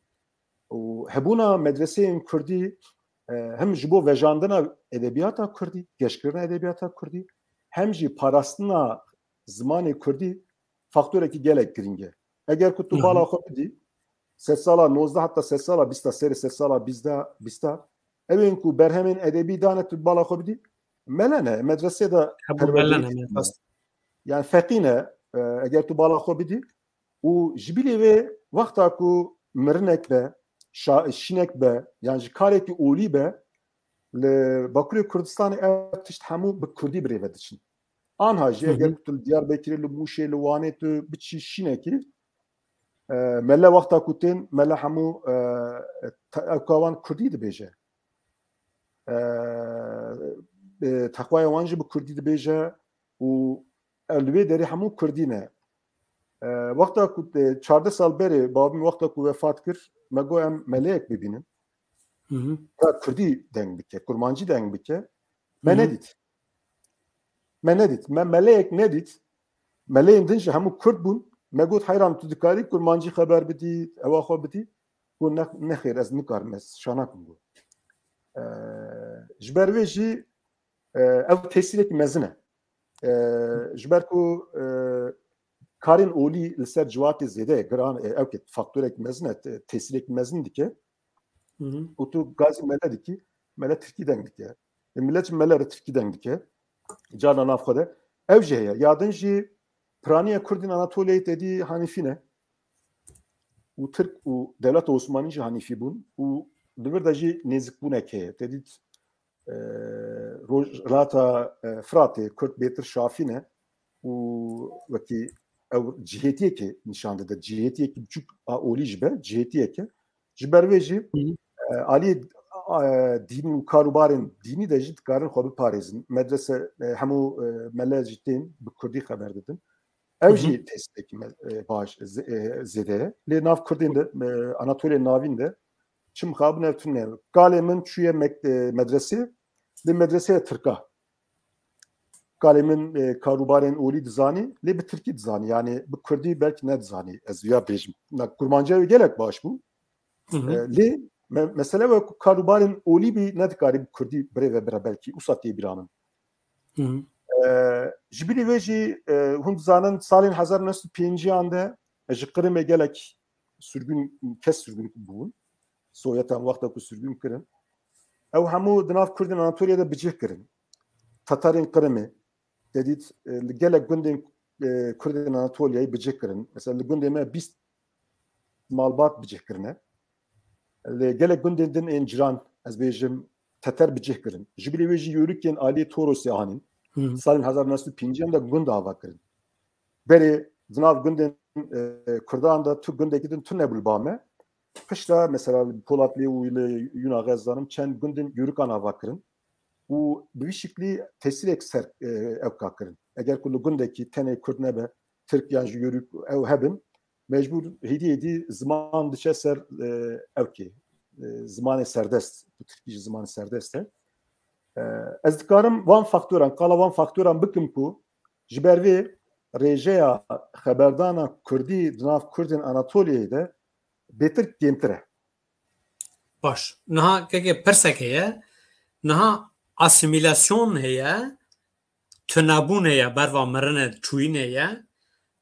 Û hebûna medreseyên Kurdî, e, hem ji bo vejandina edebiyata Kurdî, geşkirina edebiyata Kurdî, hem jî parastina zimanê Kurdî faktorekî gelek girîng e. Eger ku tu Hı hı. bala xwe bidî, sedsala nozdeh heta sedsala bîsta, serê sedsala bîzda, bîsta, ewên ku berhemên edebî dane tu bala xwe bidî, mele ne, medresê de Hebû perwerdeyî mele ne, dikine. Rast. Yani feqî ne, e, eger tu bala xwe bidî. Û ji bilî vê wexta ku mirinek be, şa-, şînek be, yan ji karekî olî be, li Bakurê Kurdistanê ev tişt hemû bi Kurdî birêve diçin. Anha jî Hı hı. eger ku tu li Diyarbekirê, li Mûşê, li Wanê tu biçî şînekî, e, mele wexta ku tên, mele hemû, e, te-, ewka wan Kurdî dibêje. E, e, texwaya wan jî bi Kurdî dibêje û ev li wê derê hemû Kurdî ne. E, wexta ku, e, çardeh sal berê, babim wexta ku wefat kir, me got em meleyek bibînin. Hı hı. Ya Kurdî deng bike, Kurmancî deng bike. Me Hı hı. nedît. Me nedît. Me meleyek nedît. Meleyên din jî hemû Kurd bûn. Me got, heyran tu dikarî Kurmancî xeber bidî, ewa xwe bidî? Got, ne, nexêr, ez nikarim, ez şana nakim, got. E, ji ber vê jî, e, ev tesîrekî mezin e. E, ji ber ku, e, karên olî li ser ciwatê zêde ye, giran, e, ew ke faktorek mezin e, te-, tesîrek mezin dike. Û tu gazî mele dikî, mele tirkî deng dike. E, millet jî mele re tirkî deng dike. Carna nav xwe de. Ew jî heye. Ya din jî piraniya Kurdên Anatoliyayê tedî Hanîfî ne. Û Tirk û dewleta Osmanî jî Hanîfî bûn. Û li vir de jî nêzikbûnek heye. Tedî, e, Rojhilata, e, Firatê Kurd bêtir Şafî ne. Û wekî ew cihêtiyekê nîşan dide. Cihêtiyekî biçûk a olî jî be, cihêtiyeke. Ji ber vê jî, e, alî, e, dîn û karûbarên dînî de jî dikarin xwe biparêzin. Medrese, e, hemû, e, mele jî tên bi kurdî xeber didin. Ew jî tesîrekî me-, e, baş, zê-, e, zêde ye. Lê nav Kurdên de, e, Anatoliya Navîn de çi mixabin ev tune. Kalê min çûye mek-, e, medresê, lê medresê ye tirka. Kalê min, e, karûbarên olî dizanî, lê bi tirkî dizanî. Yani bi kurdî belkî nedizanî, ez viya bêjim. Na kurmanca wê gelek baş bû. E, lê me-, mesele we ku karûbarên olî bî, nedikarî bi kurdî birêve bire belkî. Usa tê bîra min. E, ji bilî vê jî, e, hûn dizanin salên hezar neh sed û pêncî an de, e, ji Qirimê gelek sürgün, kes sürgün bûn. Sovyetan wexta ku sürgün kirin. Ew hemû di nav Kurdên Anatoliyê de bicih kirin. Tatarên Qirimê, te dît, e, li gelek gundên, e, Kurdên Anatoliyayê bicih kirin. Mesela li gundê me bîst malbat bicih kirine. Li gelek gundên din ên ciran, ez bêjim, teter bicih kirin. Ji bilî wê jî yûrikên aliyê Torosê anîn. Salên hezar neh sed û pêncî de gund ava kirin. Berê di nav gundên, e, Kurdan de tu gundekî din tune bû li ba me. Pişta mesela li Polatlı û li Yunaxê ez zanim çend gundên yûrikan ava kirin. Û bi vî şiklî tesîrek ser, e, ewka kirin. Eger ku li gundekî tenê Kurd nebe, Tirk yan jî yûrik ew hebin, mecbûr hêdî hêdî ziman diçe ser, e, ewkê. E, zimanê serdest, bi tirkî jî zimanê serdest e. E, ez dikarim van faktoran, qala van faktoran bikim ku ji ber vê rêjeya xeberdana kurdî di nav Kurdên Anatoliyayê de bêtir kêmtir e. Baş. Niha keke pirsek heye. Niha asîmîlasyon heye, tunebûn heye, berva mirinê çûyînê ye.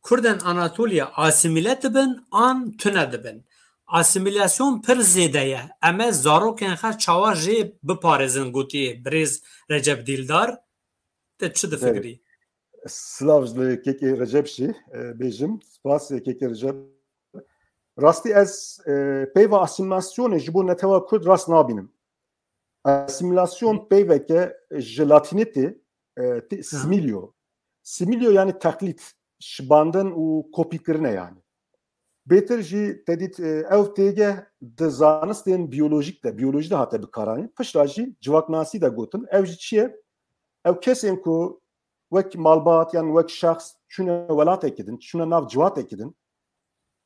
Kurdên Anatoliya asîmîle dibin an tune dibin? Asîmîlasyon pir zêde ye. Em ê zarokên xwe çawa jê biparêzin, gotiye birêz Recep Dîldar. Te çi difikirî? Silav li kekê Recep jî, e, bêjim. Spas kekê Recep. Rastî ez, e, peyva asîmîlasyonê ji bo netewa Kurd rast nabînim. Asîmîlasyon peyveke ji latînî tê, e, tê similio. Similio yani teqlîd, şibandin û kopîkirine yani. Bêtir jî te dît, e, ev têgeh di zanistên biyolojîk de, biyolojî de hate bikaranîn. Pişta jî civaknasî de gotin. Ev jî çi ye? Ew kesên ku wek malbat yan wek şexs çûne welatekî din, çûne nav ciwatekî din,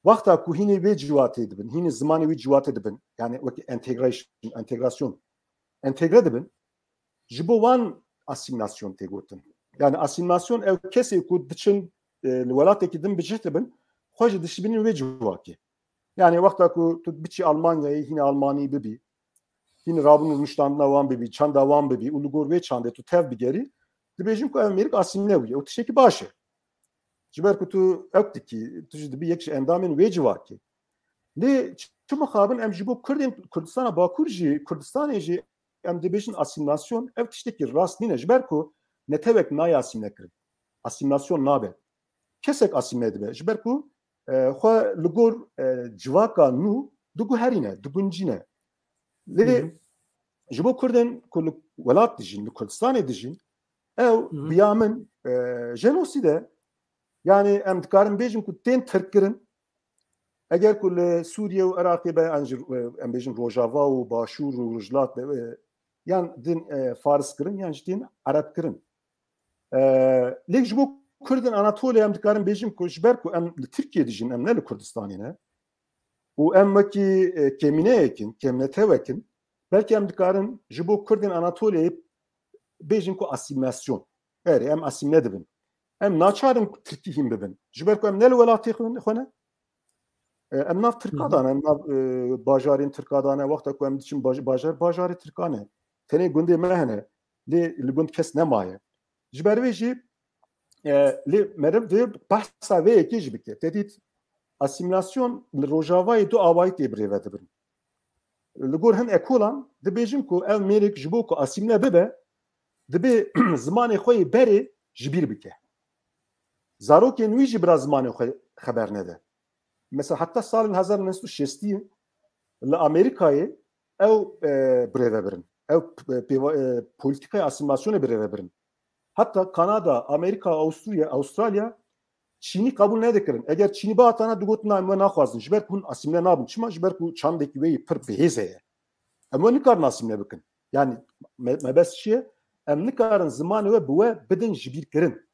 wexta ku hînê vê ciwatê dibin, hînê zimanê wî ciwatê dibin, yani wek integration, entegrasyon, entegre dibin, ji bo wan asîmîlasyon tê gotin. Yani asîmîlasyon ew kesê ku diçin, e, li welatekî din bicih dibin, xwe jî dişibînin wê civakê. Yani wexta ku tu biçî Almanyayê, hînê Almanî bibî, hînê rabûn û rûniştandina wan bibî, çanda wan bibî û li gor wê çandê tu tev bigerî, dibêjin ku ev mêrik asîmîle bûye. Ew tiştekî baş e. Ji ber ku tu ewk dikî, tu jî dibî yek ji endamên wê civakê. Lê çi mixabin em ji bo Kurdên Kurdistana Bakur jî, Kurdistanê jî em dibêjin asîmîlasyon, ev tiştekî rast nîne. Ji ber ku netewek nayê asîmîle kirin. Asîmîlasyon nabe. Kesek asîmîle dibe. Ji ber ku, e, xwe li gor, e, civaka nû diguherîne, diguncîne. Lê ji bo Kurdên ku li welat dijîn, li Kurdistanê dijîn, ew biya min, e, jenosîd e. Yani em dikarin bêjin ku tên tirkkirin. Eger ku li Sûriye û Iraqê be, an jî, e, em bêjin Rojava û Başûr û Rojhilat be, e, yan din, e, Faris kirin, yan jî tên Ereb kirin. E, lê ji bo Kurdên Anatolya em dikarin bêjin ku ji ber ku em li Tirkiye dijîn, em ne li Kurdistanê ne. Û em wekî, e, kêmîneyek in, kêmnetewek in. Belkî em dikarin ji bo Kurdên Anatolyayê bêjin ku asîmîlasyon. Erê, em asîmîle dibin. Em naçarin ku Tirkî hîn bibin. Ji ber ku em ne li welatê xwe, xwe ne. E, em nav Tirka de ne, em nav, e, bajarên Tirka de ne. Wexta ku em diçin baj-, bajar, bajarê Tirka ne. Tenê gundê me hene. Lê li gund kes nemaye. Ji ber vê jî E, lê meriv divê behsa vê yekê jî bike. Te dît, asîmîlasyon li Rojavayê du awayî tê birêve dibirin. Li gor hin ekolan dibêjin ku ev mêrek ji bo ku asîmle bibe, dibê zimanê xwe yê berê ji bîr bike. Zarokên wî jî bira zimanê xwe xeber nede. Mesela heta salên hezar neh sed û şêstî li Amerîkayê ew, e, birêve birin. Ew, e, pêva-, e, polîtîkaya asîmîlasyonê birêve birin. Heta Kanada, Amerîka, Awusturya, Awustralya Çînî qebûl nedikirin. Eger Çînî bihatana digotin, "Na, em we naxwazin." Ji ber ku hûn asîmle nabin. Çima? Ji ber ku çandekî wê yî pir bihêz heye. Em we nikarin asîmle bikin. Yani me-, mebest çi ye? Em nikarin zimanê we bi we bidin ji bîr kirin.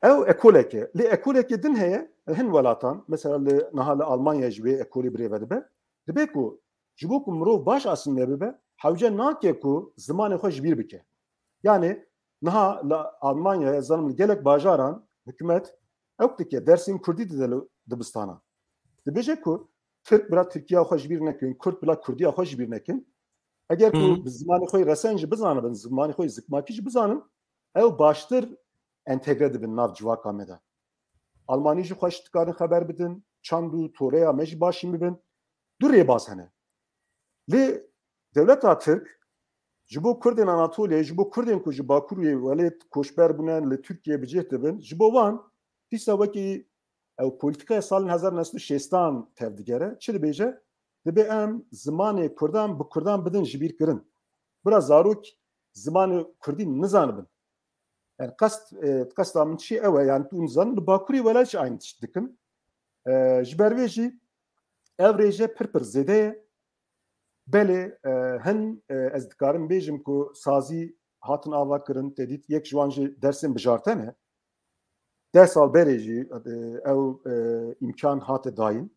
Ew ekolek e. Lê ekolekê din heye, hin welatan, mesela li, niha li Almanya jî wê ekolê birêve dibe. Dibe ku ji bo ku mirov baş asîmle bibe, hewce nake ku zimanê xwe ji bîr bike. Yani niha li Almanyayê, ez zanim li gelek bajaran hikûmet ew dike, dersên kurdî dide li dibistanan. Dibêje ku Tirk bila Tirkiya xwe ji bîr nekin, Kurd bila Kurdiya xwe ji bîr nekin. Eger ku Hı. bi zimanê xwe yê resen jî bizanibin, zimanê xwe yê zikmakî jî bizanin, ew baştir entegre dibin nav civaka me de. Almanî jî xweş dikarin xeber bidin, çand û toreya me jî baş jî bibin. Du rêbaz hene. Lê dewleta Tirk ji bo Kurdên Anatoliyê, ji bo Kurdên ku ji Bakur û Welêt koçber bûne, li Tirkiyê bi cih dibin, ji bo wan dîsa wekî ew polîtîkaya salên hezar neh sed û şêstan tevdigere. Çi dibêje? Dibê em zimanê Kurdan bi Kurdan bidin ji bîr kirin. Bira zarok zimanê Kurdî nizanibin. Yani qest, e, qesta min çi ew e, yani tu nizanin, li Bakurê Welêt jî aynî tişt dikin. E, ji ber vê jî ev rêje pir pir zêde ye. Belê, e, hin, e, ez dikarim bêjim ku sazî hatin ava kirin, te dît yek ji wan jî dersên bijarte ne. Deh sal berê jî, e, ew, e, îmkan hate dayîn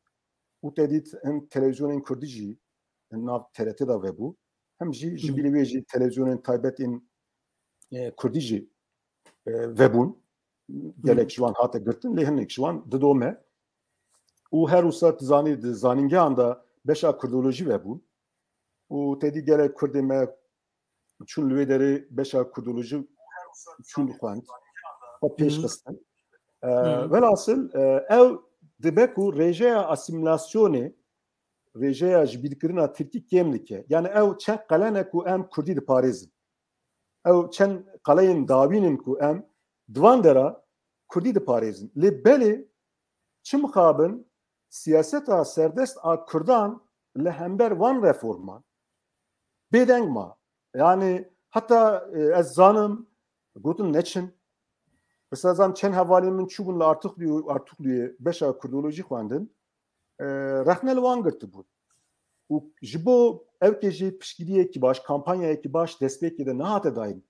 û te dît hin televîzyonên kurdî jî nav T R T de vebû. Hem jî ji Hı. bîrê wê jî televîzyonên taybet ên, e, kurdî jî, e, vebûn. Gelek Hı. ji wan hate girtin, lê hinek ji wan dido me. Û her wisa tu zanî, di zanîngehan de beşa kurdolojî vebûn. Û te dî gelek kurdê me çûn li wê derê beşa kurdolojî çûn xwend. Xwe pêş Hı. xistin. E, Hı. Velhasil, e, ew dibe ku rêjeya asîmîlasyonê, rêjeya ji bîrkirina tirkî kêm dike. Yani ew çend qele ne ku em kurdî diparêzin. Ew çend qeleyên dawîn in ku em di van dera kurdî diparêzin. Lê belê çi mixabin siyaseta serdest a kurdan li hember van reforman bêdeng ma. Yani heta, e, ez zanim gotin neçin. Mesela zan çend hevalên min çûbûn li Artukluyê, Artukluyê beşa kurdolojî xwendin. E, rexne li wan girtibûn. Û ji bo ewkê jî piştgiriyekî baş, kampanyayekî baş destpêkê de nehate dayîn.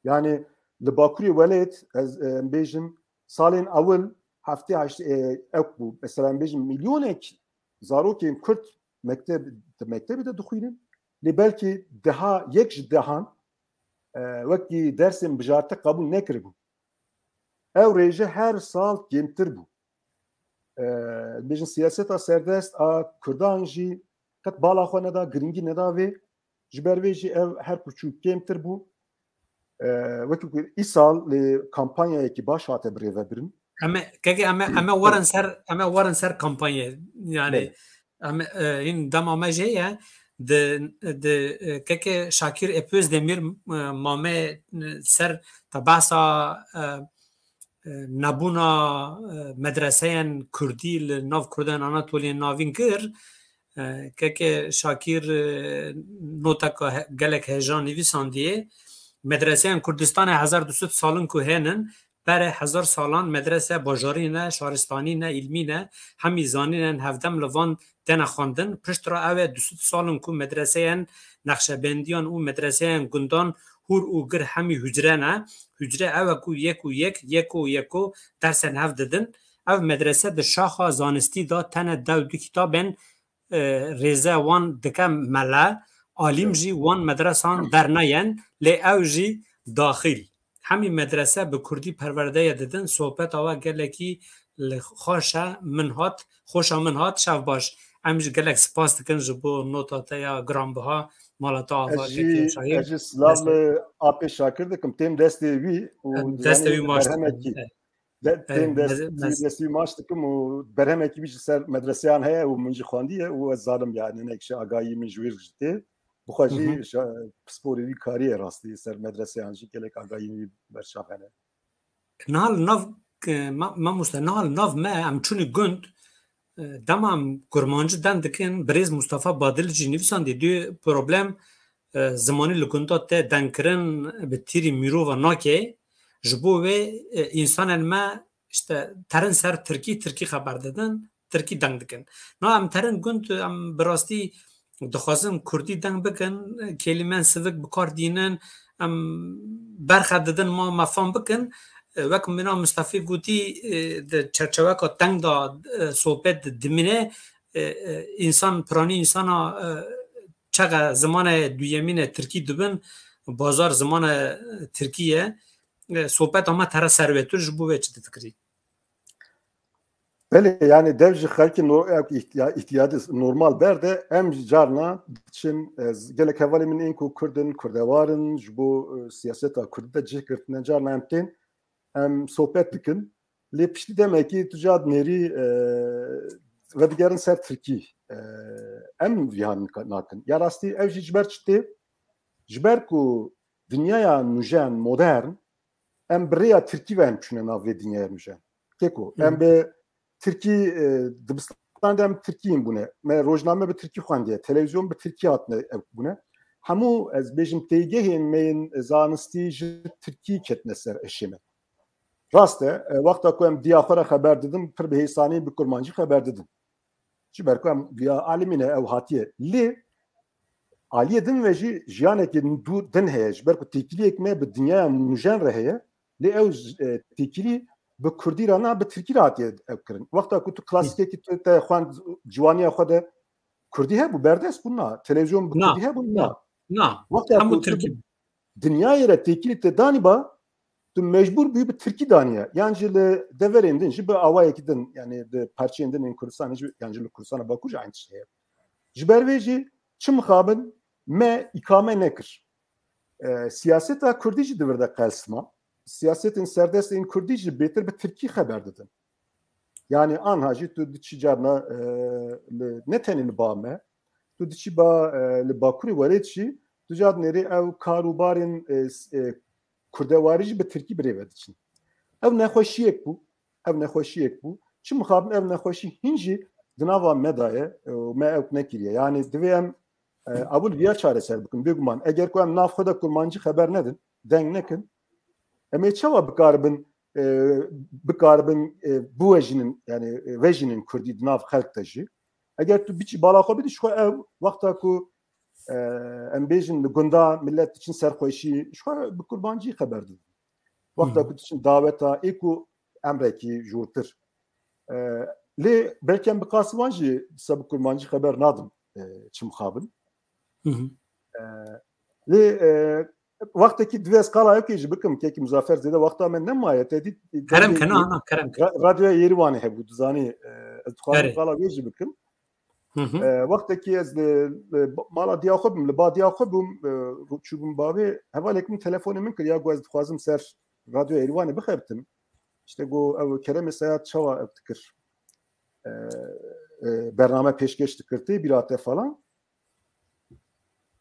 Yani li Bakurê Welêt, ez, e, em bêjin, salên ewil heftê heşt, e, ewk bû. Mesela em bêjin milyonek zarokên Kurd mekteb, di mektebê de dixwînin. Lê belkî deha, yek ji dehan, e, wekî dersên bijarte qebûl nekiribû. Ew rêje her sal kêmtir bû. E, bêjin siyaseta serdest a kurdan jî qet bala xwe neda, girîngî neda vê. Ji ber vê jî ev her ku çû kêmtir bû. E, wekî ku îsal lê kampanyayekî baş hate birêvebirin. Em ê, kekê, em ê, em ê werin ser, em ê werin ser kampanyayê. Yani Belê. em, e, hîn dema me jê ye, di, di, e, kekê Şakir Epözdemir, e, mame, e, ser te behsa, e, e, nebûna, e, medreseyên kurdî li nav kurdên Anatoliyên Navîn kir. E, kekê Şakir, e, noteka he-, gelek hêja nivîsandiye. Medreseyên Kurdistanê hezar du sed salin ku hênin, berê hezar salan medrese bajarî ne, şaristanî ne, îlmî ne, hemî zanînên hevdem li van têne xwendin. Piştre ew ê du sed salin ku medreseyên Nexşebendiyan û medreseyên gundan hûr û gir hemî hucre ne. Hucre ew e ku yek û yek, yeko yeko dersên hev didin. Ev medrese di şaxa zanistî de tene dew du kitabên, e, rêze wan dike mele, alîm Evet. jî wan medresan dernayen, lê ew jî daxil. Hemî medrese bi kurdî perwerdeye didin, sohbeta we gelekî li xweş e, min hat, xweşa min hat, şev baş. Em jî gelek spas dikin ji bo nota te ya giranbiha, mala te ava kekê Şakir. Ez jî silav li apê Şakir dikim. Têm destê wî û destê wî maç dikim. Têm destê wî maç dikim û berhemekî wî ji ser medreseyan heye û min jî xwendiye û ez zanim yani nek ji agahî min ji wî jî tê. Bixwe jî pisporê wî kariye rastî ser medreseyan jî gelek agahî wî berçav hene. Niha li nav, mamoste, niha li nav me em çûnî gund, dema em kurmancî deng dikin, birêz Mustafa Badil jî nivîsandiye, dê problem zimanî li gunda te dengkirin bi tîrî mirova nake, ji bo wê însanên me işte terin ser tirkî, tirkî xeber didin, tirkî deng dikin. Na em terin gund, em bi rastî dixwazin kurdî deng bikin, kelîmen sivik bi kar dînin, em berxe didin ma me fam bikin. Wek mina Mistefî gotî, di çerçeveka teng de sohbet dimîne, însan, piranî însana çaxa zimane duyemîne tirkî dibin, bazar zimane tirkî ye. Sohbeta me tere serwetir, ji bo wê çi difikirî? Belê, yani dev ji xelkê no-, ya, ihtiya-, ihtiyacı normal berde em ji carna diçin, e, z-, gelek hevalê min ên ku Kurd in, kurdewar in, ji bo, e, siyaseta Kurdî de cih girtine, carna em tên, em sohbet dikin. Lê piştî demekî tu ca dinêrî, e, vedigerin ser Tirkî. E, em vihan nika-, nakin. Ya rastî ev jî ji ber çi tê? Ji ber ku dinyaya nûjen, modern, em bi rêya tirkî ve em çûne nav vê dinyaya nûjen. Keko, em bi tirkî, e, dibistan de em tirkî in bûne. Me rojname bi tirkî xwendiye, televîzyon bi tirkî hatine ev bûne. Hemû, ez bêjim, têgehên me yên zanistî ji tirkî ketine ser eşê me. Rast e, e, wexta ku em diya xwe re xeber didin, pir bi hêsanî bi kurmancî xeber didin. Ji ber ku em ya alimî ne ew hatiye. Lê aliyê din ve jî jiyanekî dû din heye. Ji ber ku têkiliyek me bi dinyaya nûjen re heye. Lê ew, e, têkilî bi kurdî re na, bi tirkî re hatiye ev kirin. Wexta ku tu klasîkekî tu te xwend ciwaniya xwe de kurdî hebû, berdest bû na. Televîzyon bi kurdî hebû na. Na. Wexta ku tu dinyayê re têkilî te danî ba, tu mecbûr bûyî bi tirkî daniye. Yan jî li deverên din, jî bi awayekî din, yani di parçeyên din ên Kurdistanê jî, yan jî li Kurdistana Bakur jî aynî tişt heye. Ji ber vê jî çi mixabin me îkame nekir. E, siyaseta Kurdî jî di vir de qelsima. Siyasetên serdest ên Kurdî jî bêtir bi tirkî xeber didin. Yani anha jî tu diçî carna, e, li, ne tenê li ba me, tu diçî ba, e, li Bakurê Welêt jî, tu car nêrê ew karûbarên, e, s-, e, kurdewarî jî bi tirkî birêve diçin. Ev nexweşiyek bû, ev nexweşiyek bû. Çi mixabin ev nexweşî hîn jî di nava me daye, e, û me ew nekiriye. Yani divê em, e, abû li viya çareser bikin. Bêguman, eger ku em nav xwe de kurmancî xeber nedin, deng nekin, em ê çawa bikaribin, e, bikaribin, e, biwejînin, yani, e, vejînin kurdî di nav xelk de jî. Eger tu biçî bala xwe bidî, ji xwe ew wexta ku, e, em bêjin li gunda millet diçin ser xweşî, ji xwe bi kurmancî xeber didin. Wexta ku diçin daweta, ê ku emrekî jûrtir. E, lê belkî em bi qasî wan jî dîsa bi kurmancî xeber nadin, e, çi mixabin. E, lê, e, wextekî divê ez qala yekê jî bikim, kekî Muzaffer zêde wexta me nemaye, te dît, kerem ke, na, na, kerem ke. Ra-, radyoya Êrîwanê hebû, dizanî, e, ez dixwazim qala wê jî bikim. E, wextekî ez li, li ba-, mala diya xwe bim, li ba diya xwe bûm, e, ro-, çûbûm bavê, hevalek min telefonê min kir, ya got ez dixwazim ser radyoya Êrîwanê bixebitim. İşte got ew Keremê Seyad çawa ev dikir? E, e, bername pêşkêş dikir, tê bîra te falan.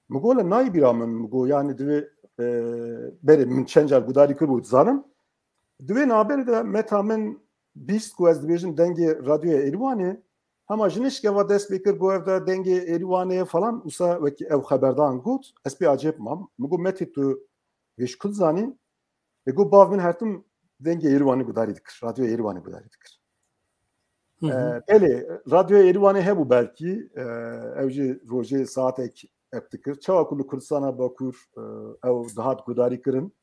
Min got, le nayê bîra min, min got, yani divê, e, berê min çend car gudarî kiribû, dizanim. Di wê navberê de meta min bîst ku ez dibêjim dengê radyoya Êrîwanê, hema ji nişkeva dest pê kir, got, ev de dengê Êrîwanê ye falan, wisa wekî ew xeberdan got, ez pê acêb mam. Min got, Metê, tu vê ji ku dizanî? Ê got, bav min hertim dengê Êrîwanê gudarî dikir, radyoya Êrîwanê gudarî dikir. Hı hı. E, belê, radyoya Êrîwanê hebû belkî, e, ew jî rojê saetek ev dikir. Çawa ku li Kurdistana Bakur, e, ew dihat gudarî kirin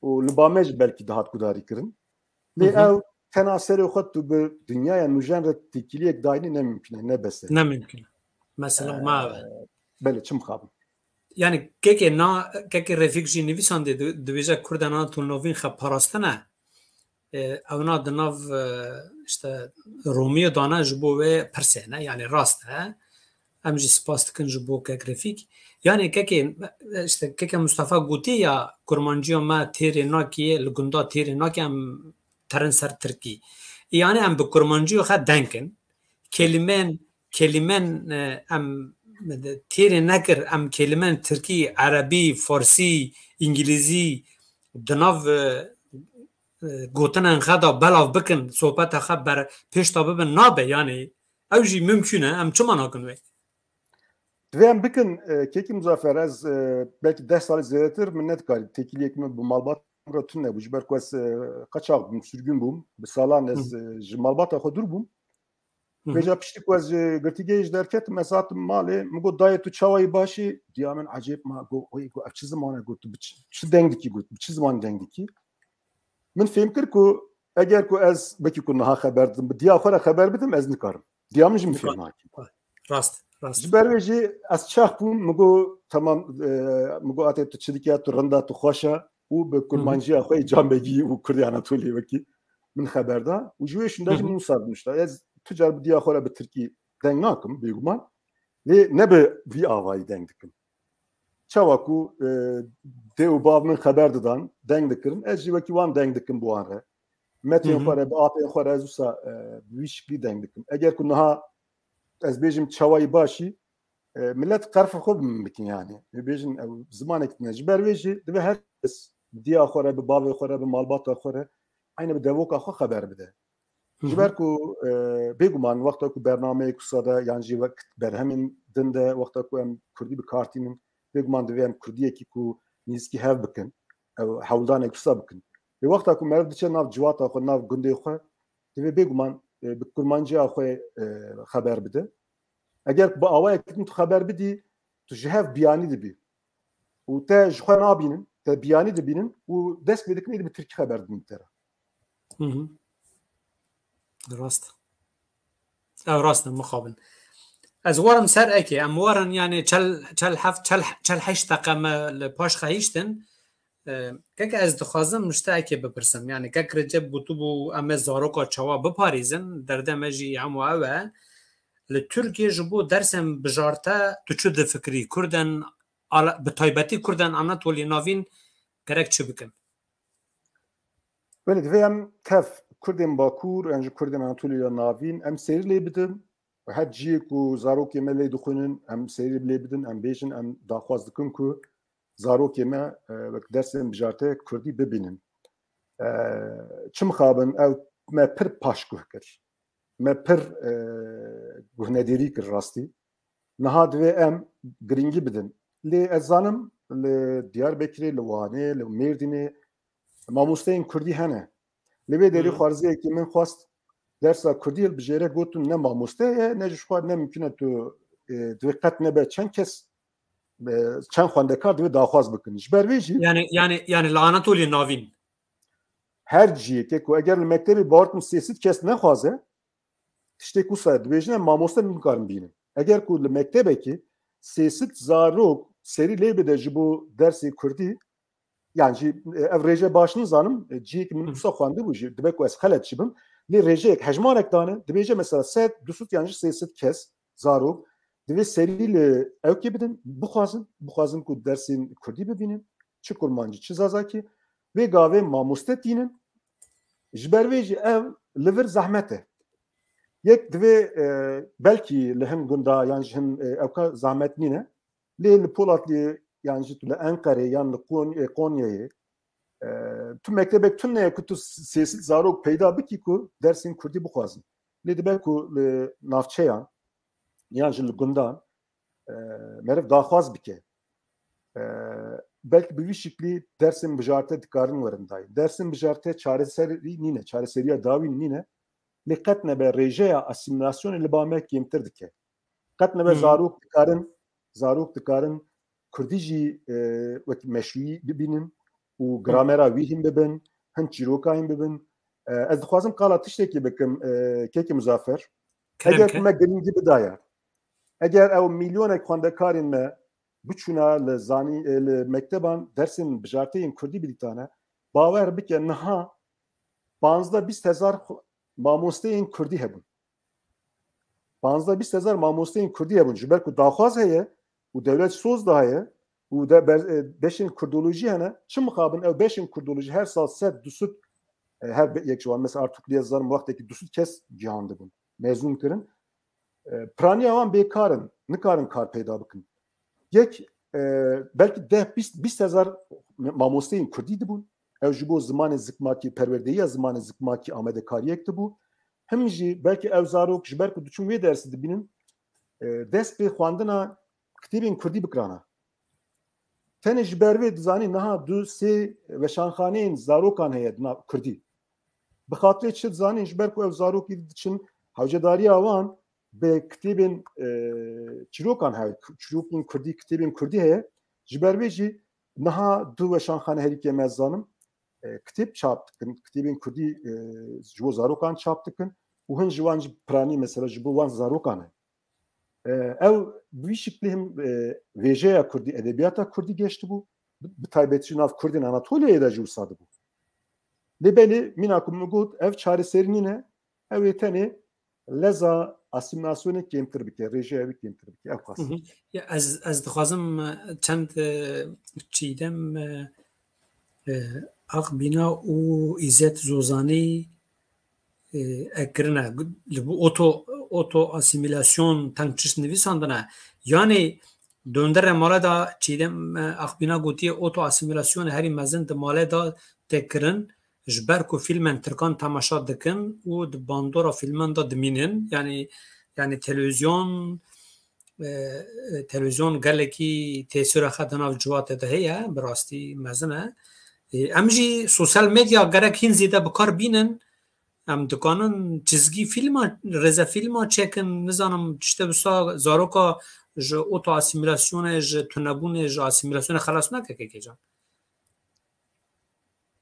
û li ba me jî belkî dihat gudarî kirin. Lê Hı hı. ew tena serê xwe tu bi dinyaya nûjen re têkiliyek dayînî ne mimkun e, ne bes e. Ne mimkun e. Mesela Ee, ma ev e. Belê, çi mixabin. Yani kekê na, kekê Refîk jî nivîsandê di-, dibêje Kurda na tu novîn xe parastine. e, ewna di nav, e, işte, Romîyo dane ji bo wê pirsê ne, yani rast e. Em jî spas dikin ji bo kek Refîk. Yani kekê, işte, keke Mustafa gotî ya kurmanciya me têrê nakî, li gunda têrê nakî, em terin ser tirkî. Yani em bi kurmanciya xwe denk in. Kelîmen, kelîmen, e, em têrê nekir, em kelîmen tirkî, erebî, farsî, îngilîzî di nav, e, e, gotinên xwe de belav bikin, sohbeta xwe ber pêş de bibin, nabe, yani ew jî mimkûn e, em çima nakin wê? Divê em bikin, e, kekî Muzaffer, ez, e, belkî deh salî zêdetir min nedikarî, têkiliyek min bi malbat re tune bû, ji ber ku ez, e, qaçax bûm, sürgün bûm, bi salan ez, e, ji malbata xwe dûr bûm. Hı hı. Vêca piştî ku ez ji girtîgehê ji derketim, ez hatim malê, min got, "Dayê, tu çawa yî, baş î?" Diya min ecêb ma, got, "Oy," got, "ev çi ziman e?" Got, "Tu bi çi, çi deng dikî?" Got, "Bi çi ziman deng dikî?" Min fêm kir ku eger ku ez, wekî ku niha xeber didim, bi diya xwe re xeber bidim, ez nikarim. Diya min jî min fêm nakî. Rast, rast. Ji ber wê jî ez çax bûm, min got, "Temam," e, min got, "Atê tu çi dikî, tu rind e, tu xweş e." Û bi kurmanciya xwe yê Can Begî û Kurdê Anatoliyê wekî min xeber da. Û ji wê şûnde jî min wisa binuşta. Ez tu car bi diya xwe re bi tirkî deng nakim, bêguman. Lê ne bi vî avayî deng dikim. Çawa ku, e, dê û bav min xeber didan, deng dikirin, ez jî wekî wan deng dikim bi wan re. Metên xwe re, bi apên xwe re ez wisa, e, bi vî şiklî deng dikim. Eger ku niha ez bêjim çawayî başî, e, millet qerfê xwe bi min bikin yani. Ê bêjin ew zimanek tune. Ji ber wê jî divê her kes bi diya xwe re, bi bavê xwe re, bi malbata xwe re, eyne bi devoka xwe xeber bide. Ji ber ku, e, bêguman wexta ku bernameyek wisa de yan jî wek berhemên din de wexta ku em kurdî bi kar tînin, bêguman divê em kurdiyekî ku nîzikî hev bikin, ew hewldanek wisa bikin. Lê wexta ku meriv diçe nav civata xwe, nav gundê xwe, divê bêguman, e, bi kurmanciya xwe, e, xeber bide. Eger bi awayekî din tu xeber bidî, tu ji hev biyanî dibî. Û te ji xwe nabînin, te biyanî dibînin û dest pê dikin êdî bi tirkî xeber didin te re. Hı hı. Rast. Ew rast e, mixabin. Ez warim ser ekê, em warin yani çel, çel heft, çel, çel heşt deqe me li paş xehiştin. E, kek ez dixwazim ji te ekê bipirsim. Yani kek Recep gotibû em ê zaroka çawa biparêzin, derdê me jî hemû ew e. Li Tirkiyê ji bo dersên bijarte tu çi difikirî? Kurden, ala-, bi taybetî Kurden Anatoliyê Navîn gerek çi bikin? Belê, divê em tev Kurdên Bakur, yan jî Kurdên Anatoliya Navîn, em serî lê bidin. Her ciyê ku zarokê me lê dixwînin, em serî lê bidin, em bêjin, em daxwaz dikin ku zarokê me, e, wek dersên bijarte Kurdî bibînin. E, çi mixabin, ew me pir paşguh kir. Me pir, e, guhnedêrî kir rastî. Niha divê em girîngî bidin. Lê ez zanim li Diyarbekirê, li Wanê, li Mêrdînê mamosteyên Kurdî hene. Li vê derî Hı. xwarziyekî min xwest dersa Kurdî hilbijêre, gotin ne mamoste ye, ne ji xwe ne mimkun e tu, e, divê qet nebe çend kes, e, çend xwendekar divê daxwaz bikin. Ji ber vê jî Yani, yani, yani li Anatoliya Navîn. her ciyekê ku eger li mektebê bawer kim sê sed kes nexwaze, tiştê ku wisa dibêjin, em mamoste nikarin bînin. Eger ku li mektebekî sê sed zarok serî lê bide ji bo dersê Kurdî, yan jî, e, ev rêje baş nizanim, e, ciyekî min Hı. wisa xwendibû jî, dibe ku ez xelet jî bim. Lê rêjeyek hejmarek dane, dibêje mesela sed, du sed yan jî sê sed kes zarok divê serî li ewkê bidin, bixwazin, bixwazin ku dersên Kurdî bibînin, çi Kurmancî, çi Zazakî, vê gavê mamoste tînin, ji ber vê jî ev li vir zehmet e. Yek divê, e, belkî li hin gunda yan ji hin, e, ewka zehmet nîne, lê li Polatiyê yan jî tu li Enqerê yan li Kon-, e, Konyayê, e, tu mektebek tune ye ku tu sê sed zarok peyda bikî ku dersên Kurdî bixwazin. Lê dibe ku li navçeyan yan jî li gundan, e, meriv daxwaz bike. E, belkî bi vî şiklî dersên bijarte dikarin werin dayîn. Dersên bijarte çareserî nîne, çareseriya dawîn nîne. Lê qet nebe rêjeya asîmîlasyonê li ba me kêmtir dike. Qet nebe Hı. zarok dikarin, zarok dikarin Kurdî jî, e, wek meşrûyî bibînin û Hı. gramera wî hîn bibin, hin çîroka hîn bibin. E, ez dixwazim qala tiştekî bikim, e, kekê Muzaffer. Kerem Eger ke. ku me girîngî bidaya, eger ew milyonek xwendekarên me biçûna li zanî, e, li mekteban dersên bijarteyên Kurdî bidîtane, bawer bike niha panzdeh bîst hezar xwe-, mamosteyên Kurdî hebûn. Panzdeh bîst hezar mamosteyên Kurdî hebûn. Ji ber ku daxwaz heye û dewlet soz da heye û de ber-, e, beşên kurdolojî hene. Çi mixabin ew beşên kurdolojî her sal sed, du sed, e, her be-, yek ji wan, mesela Artukluya zanim wextekî du sed kes gihandibûn, mezûn kirin. E, piraniya wan bêkar in, nikarin kar peyda bikin. Yek, e, belkî deh, bîst, bîst hezar mamosteyên Kurdî dibûn. Ew ji bo zimanê zikmakî, perwerdeyiya zimanê zikmakî amadekariyek dibû. Him jî belkî ew zarok ji ber ku diçûn wê dersî dibînin, e, dest pê xwendina kitêbên Kurdî bikirana. Tenê ji ber vê dizanî niha du sê weşanxaneyên zarokan heye di nav Kurdî. Bi xatirê çi dizanîn, ji ber ku ew zarokî diçin hewcedariya wan bi kitêbên, e, çîrokan heye, çîrokên Kurdî, kitêbên Kurdî heye. Ji ber vê jî niha du weşanxane herî kêm ez zanim, e, kitêb çap dikin, kitêbên Kurdî, e, ji bo zarokan çap dikin û hin ji wan jî piranî mesela ji bo wan zarokan e. E, ew bi vî şiklî him, e, vêjeya Kurdî, edebiyata Kurdî geştibû, bi, bi taybetî jî nav Kurdên Anatoliyayê de jî wisa dibû. Lê belê, mîna ku min got, ev çareserî nîne, ew ê tenê leza asîmîlasyonê kêmtir bike, rêjeya wî kêmtir bike, ew qas. Hı hı. Ya ez, ez dixwazim, e, çend, e, Çiğdem, e, e, Akbîna û Îzzet Zozanî, e, ek kirine. Li bu oto, oto asîmîlasyon teng çişt nivîsandine. Yanî di hundirê mala de Çiğdem, e, Akbîna gotiye oto asîmîlasyonê herî mezin di malê de tê kirin. Ji ber ku fîlmên tirkan temaşa dikin û di bandora fîlman de dimînin, yanî, yanî televîzyon, e, e, televîzyon gelekî tesîra xwe di nav ciwatê de heye, bi rastî mezin e. E, em jî sosyal medya gerek hîn zêde bi kar bînin. Em dikanin çizgî fîlma, rêzefîlma çêkin, nizanim tiştê wisa zaroka ji oto asîmîlasyonê, ji tunebûnê, ji asîmîlasyonê xelas nake, kekê can.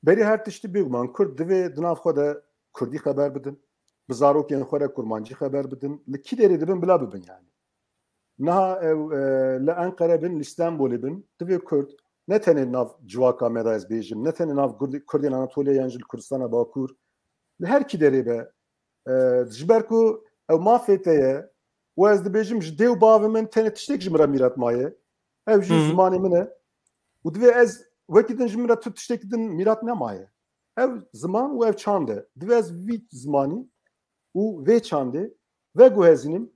Berî her tiştî bêguman Kurd divê di nav xwe de Kurdî xeber bidin, bi zarokên xwe re Kurmancî xeber bidin, li kî derê dibin bila bibin yani. Niha ew, e, li Enqere bin, li Stenbolê bin, divê Kurd ne tenê nav civaka me de ez bêjim, ne tenê nav Kurd-, Kurdên Anatoliya yan jî li Kurdistana Bakur, li her kî derê be, e, ji ber ku ew mafê te ye û ez dibêjim ji dê û bavê min tenê tiştek ji min re mîrat maye, ew jî Hı hı. zimanê min e. Û divê ez wekî din ji min re tu tiştekî din mîrat nemaye. Ev ziman û ev çand e. Divê ez vî zimanî û vê çandê veguhezînim,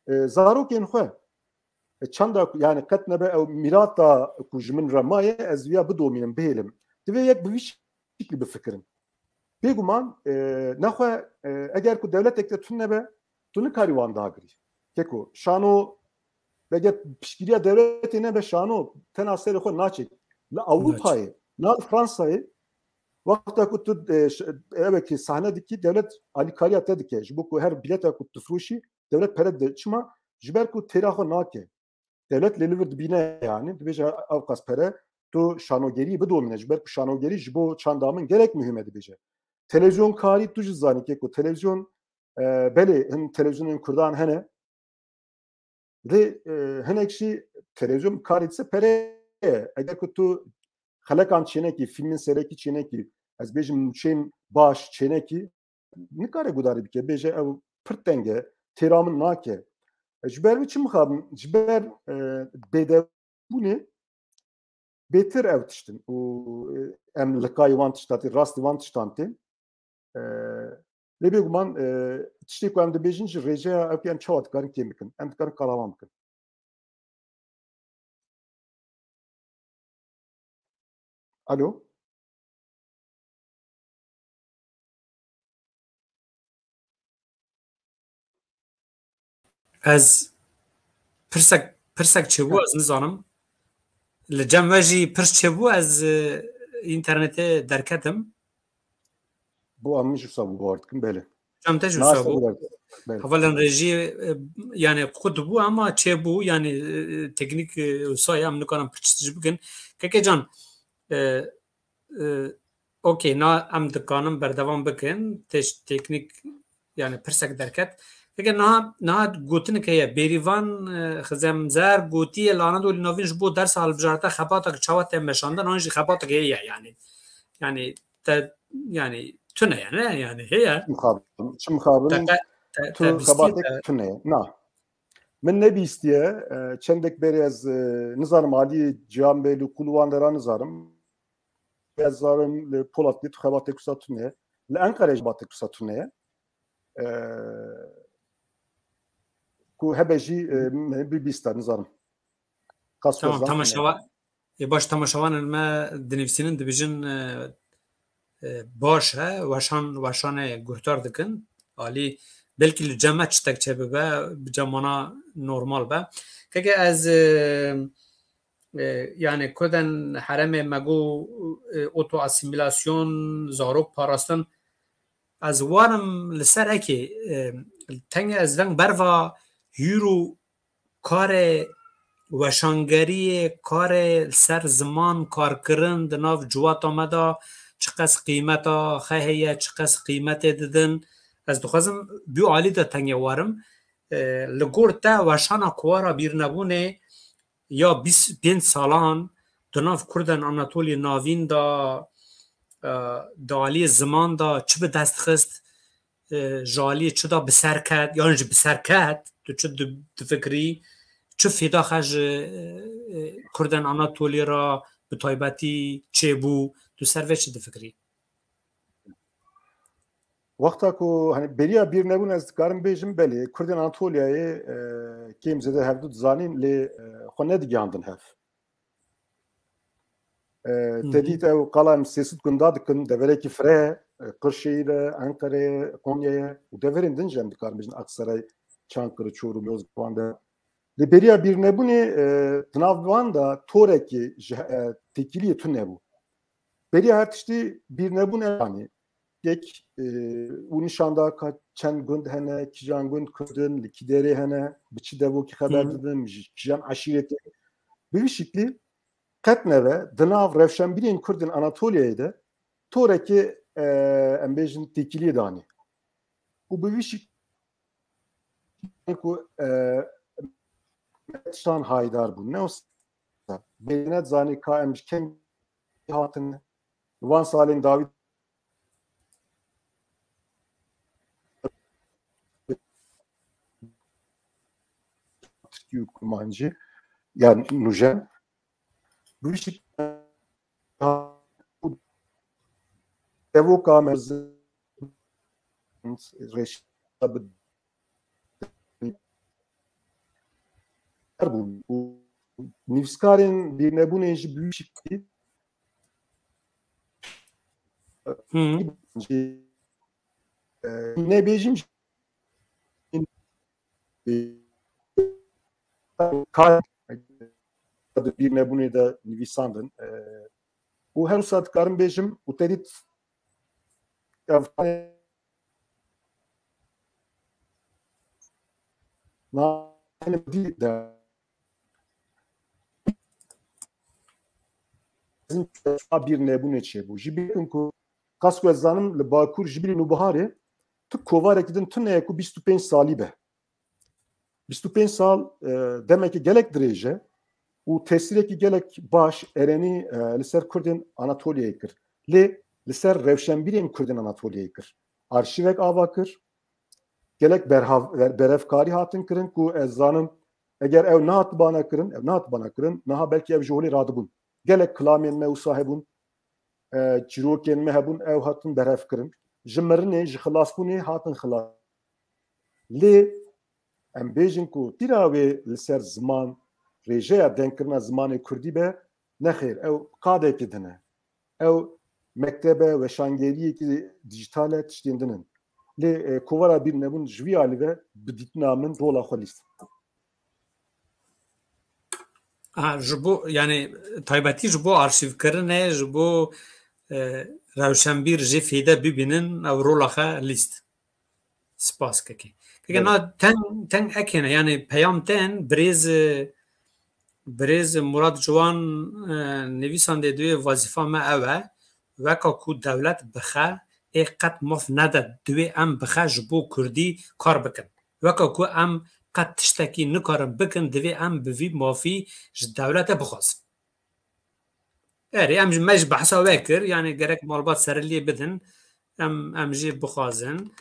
e, zarokên xwe. E, çanda ku, yani qet nebe ew mîrata ku ji min re maye, ez viya bidomînim, bihêlim. Divê yek bi vî şiklî bifikirin. Bêguman, e, nexwe, e, eger ku dewletek te tune be, tu nikarî wan dagirî. Keko, şano, eger piştgiriya dewletê nebe, şano tena serê xwe naçe. Li Ewropayê, na li Fransayê, wexta ku tu, e, ş-, eve ki sahne dikî, dewlet alîkariya te dike. Ji bo ku her bileta ku tu firoşî, dewlet pere dide. Çima? Ji ber ku têra xwe nake. Dewlet lê li vir dibîne yani, dibêje ev qas pere, tu şanogerî bidomîne. Ji ber ku şanogerî ji bo çanda min gelek muhîm e, dibêje. Televîzyon karî tu jî zanî keko televîzyon, e, belê hin televîzyonên Kurdan hene. Lê, e, hinek jî televîzyon karî dise pere ye. Eger ku tu xelekan çênekî, fîlmên serekî çênekî, ez bêjim nûçeyên baş çênekî, nikare gudarî bike. Bêje ew pir teng e, têra min nake. E, ji ber wî çi mixabin? Ji ber, e, bêdewbûnê bêtir ew tiştin û, e, em likayî wan tişta tê, rastî wan tiştan tê. E, lê bêguman, e, tiştê ku em dibêjin ji rêjeya ew ku em çawa dikarin kêm bikin. Em dikarin qalawan bikin. Alo? Ez pirsek, pirsek çêbû, ez nizanim. Li cem we jî pirs çêbû, ez, e, înternetê derketim. Bo em jî wisa bû, bawer dikim, belê. Cem te jî wisa bû. Hevalên rejî, e, yani qut bû ama çêbû, yani, e, teknîk, e, wisa ye, em nikarin pirs çi bikin. Keke can, e, e, okey, na em dikarin berdewam bikin. Teş-, teknîk, yani pirsek derket. Keke niha, niha gotinek heye. Bêrîvan, e, Xizemzer gotiye li Anadolî Navîn ji bo dersa hilbijartina xebatek çawa tê meşandin, an jî xebatek heye yani. Yani te, yani Tune ye, ne? Yani heye. Çi mixabin, çi mixabin, tu xebatek tune ye. Na. Min nebîstiye, e, çendek berê ez, e, nizanim alî Cihan Bey li Qulwan dera nizanim. Ez zarim li Polat tu xebatek wisa tune ye. Li Enqerê jî xebatek wisa tune ye. E, ku hebe jî, e, me bibîsta, nizanim. Qas Tamam, wezan temaşewa-, ê baş, temaşevanên me dinivîsînin, dibêjin, e, e, baş e, weşan, weşanê guhdar dikin. Alî, belkî li cem me çitek çêbibe, bi cem wana normal be. Keke ez, e, e, yani kurdên herêmê me got, e, oto asîmîlasyon, zarok parastin, ez warim li ser ekê, e, tengê ez veng berva hîro karê weşangeriyê, karê li ser ziman karkirin di nav ciwata me de çiqas qîmeta xwe heye, çiqas qîmetê didin. Ez dixwazim bi alî de tengê warim. E, li gor te weşana kovara bîrnebûnê ya bîst pênc salan di nav kurdên Anatoliyê Navîn de, e, di aliyê ziman de çi bi dest xist, e, ji aliyê çi de bi ser ket, yan jî bi ser ket, tu çi di-, difikirî, çi fêda xwe ji, e, e, kurdên Anatoliyê re bi taybetî çêbû, tu ser vê çi difikirî? Wexta ku, hani, beriya bîr nebûn, ez dikarim bêjim, belê, kurdên Anatoliyayê, e, kêm zêde hevdu dizanîn, lê, e, xwe nedigihîndin hev. E, Hı hı. Te dît ew qala em sê sed gunda dikin, deverekî fireh, e, Qirşehîr e, Enqere, Konyayê û deverên din jî em dikarin bêjin Aksaray, Çankırı, Çorum, Lozan de. Lê beriya bîrnebûnê, e, di nav wan de torekê ji, e, têkiliyê tune bû. Beriya her tiştî bîrnebûn ev anî. Yek, e, û nîşan da ka çend gund hene, kîjan gund Kurd in, li kî derê hene, bi çi devokî xeber Hı. didin, ji kîjan eşîretê. Bi vî şiklî qet nebe di nav rewşenbîrên Kurd in Anatoliyayê de torekê, e, em bêjin têkiliyê danî. Û bi vî şiklî ku, e, Şan Haydar bû. Ne wisa bêne zanî ka em ji kengî hatin. Van salên dawî Tirkî û Kurmancî, yani nûjen. Bi vî şekilde devoka me reşa bi bûn û nivîskarên bîrnebûnên jî bi wî şekilî Hı. Jî, e, nebêjim jî, e, kar di bîrnebûnê de nivîsandin. E, û her wisa dikarim bêjim û te dît ev na de Bizim bîr nebûne çêbû. Ji bîr ku qas ku ez zanim li Bakur ji bîr Nûbiharê tu kovarekî din tune ye ku bîst û pênc salî be. Bîst û pênc sal, e, demekî gelek dirêj e û tesîrekî gelek baş erenî, e, li ser Kurdên Anatoliyayê kir. Lê li ser rewşenbîrên Kurdên Anatoliyayê kir. Arşîvek ava kir. Gelek berhav-, ber-, berevkarî hatin kirin ku ez zanim eger ew nehatibana kirin, ew nehatibana kirin, niha belkî ew ji holê radibûn. Gelek kilamên me wisa hebûn, e, çîrokên me hebûn, ew hatin berhevkirin. Ji mirinê, ji xilasbûnê hatin xilas. Lê em bêjin ku pîra wê li ser ziman, rêjeya dengkirina zimanê kurdî be, nexêr, ew qadekî din e. Ew mektebe, weşangeriyekî dîjîtal e, tiştên din in. Lê, e, kovara bîr nebûn ji vî alî ve bi dîtina min rola xwe lîst. Ha, ji bo, yani, taybetî ji bo arşîvkirinê, ji bo, e, rewşenbîr jê fêde bibînin, ew rola xwe lîst. Spas kekê. Keke Evet. na teng, teng ekê ne, yani peyam tên birêz, birêz Murat Ciwan, e, nivîsandê, divê wezîfa me ew e, weka ku dewlet bixe, ê qet maf nede, divê em bixe ji bo kurdî kar bikin. Weka ku em qet tiştekî nikarin bikin, divê em bi vî mafî ji dewlete bixwazin. Erê, em ji, me ji behsa we kir, yani gerek malbat serê lê bidin, Em, em jî bixwazin,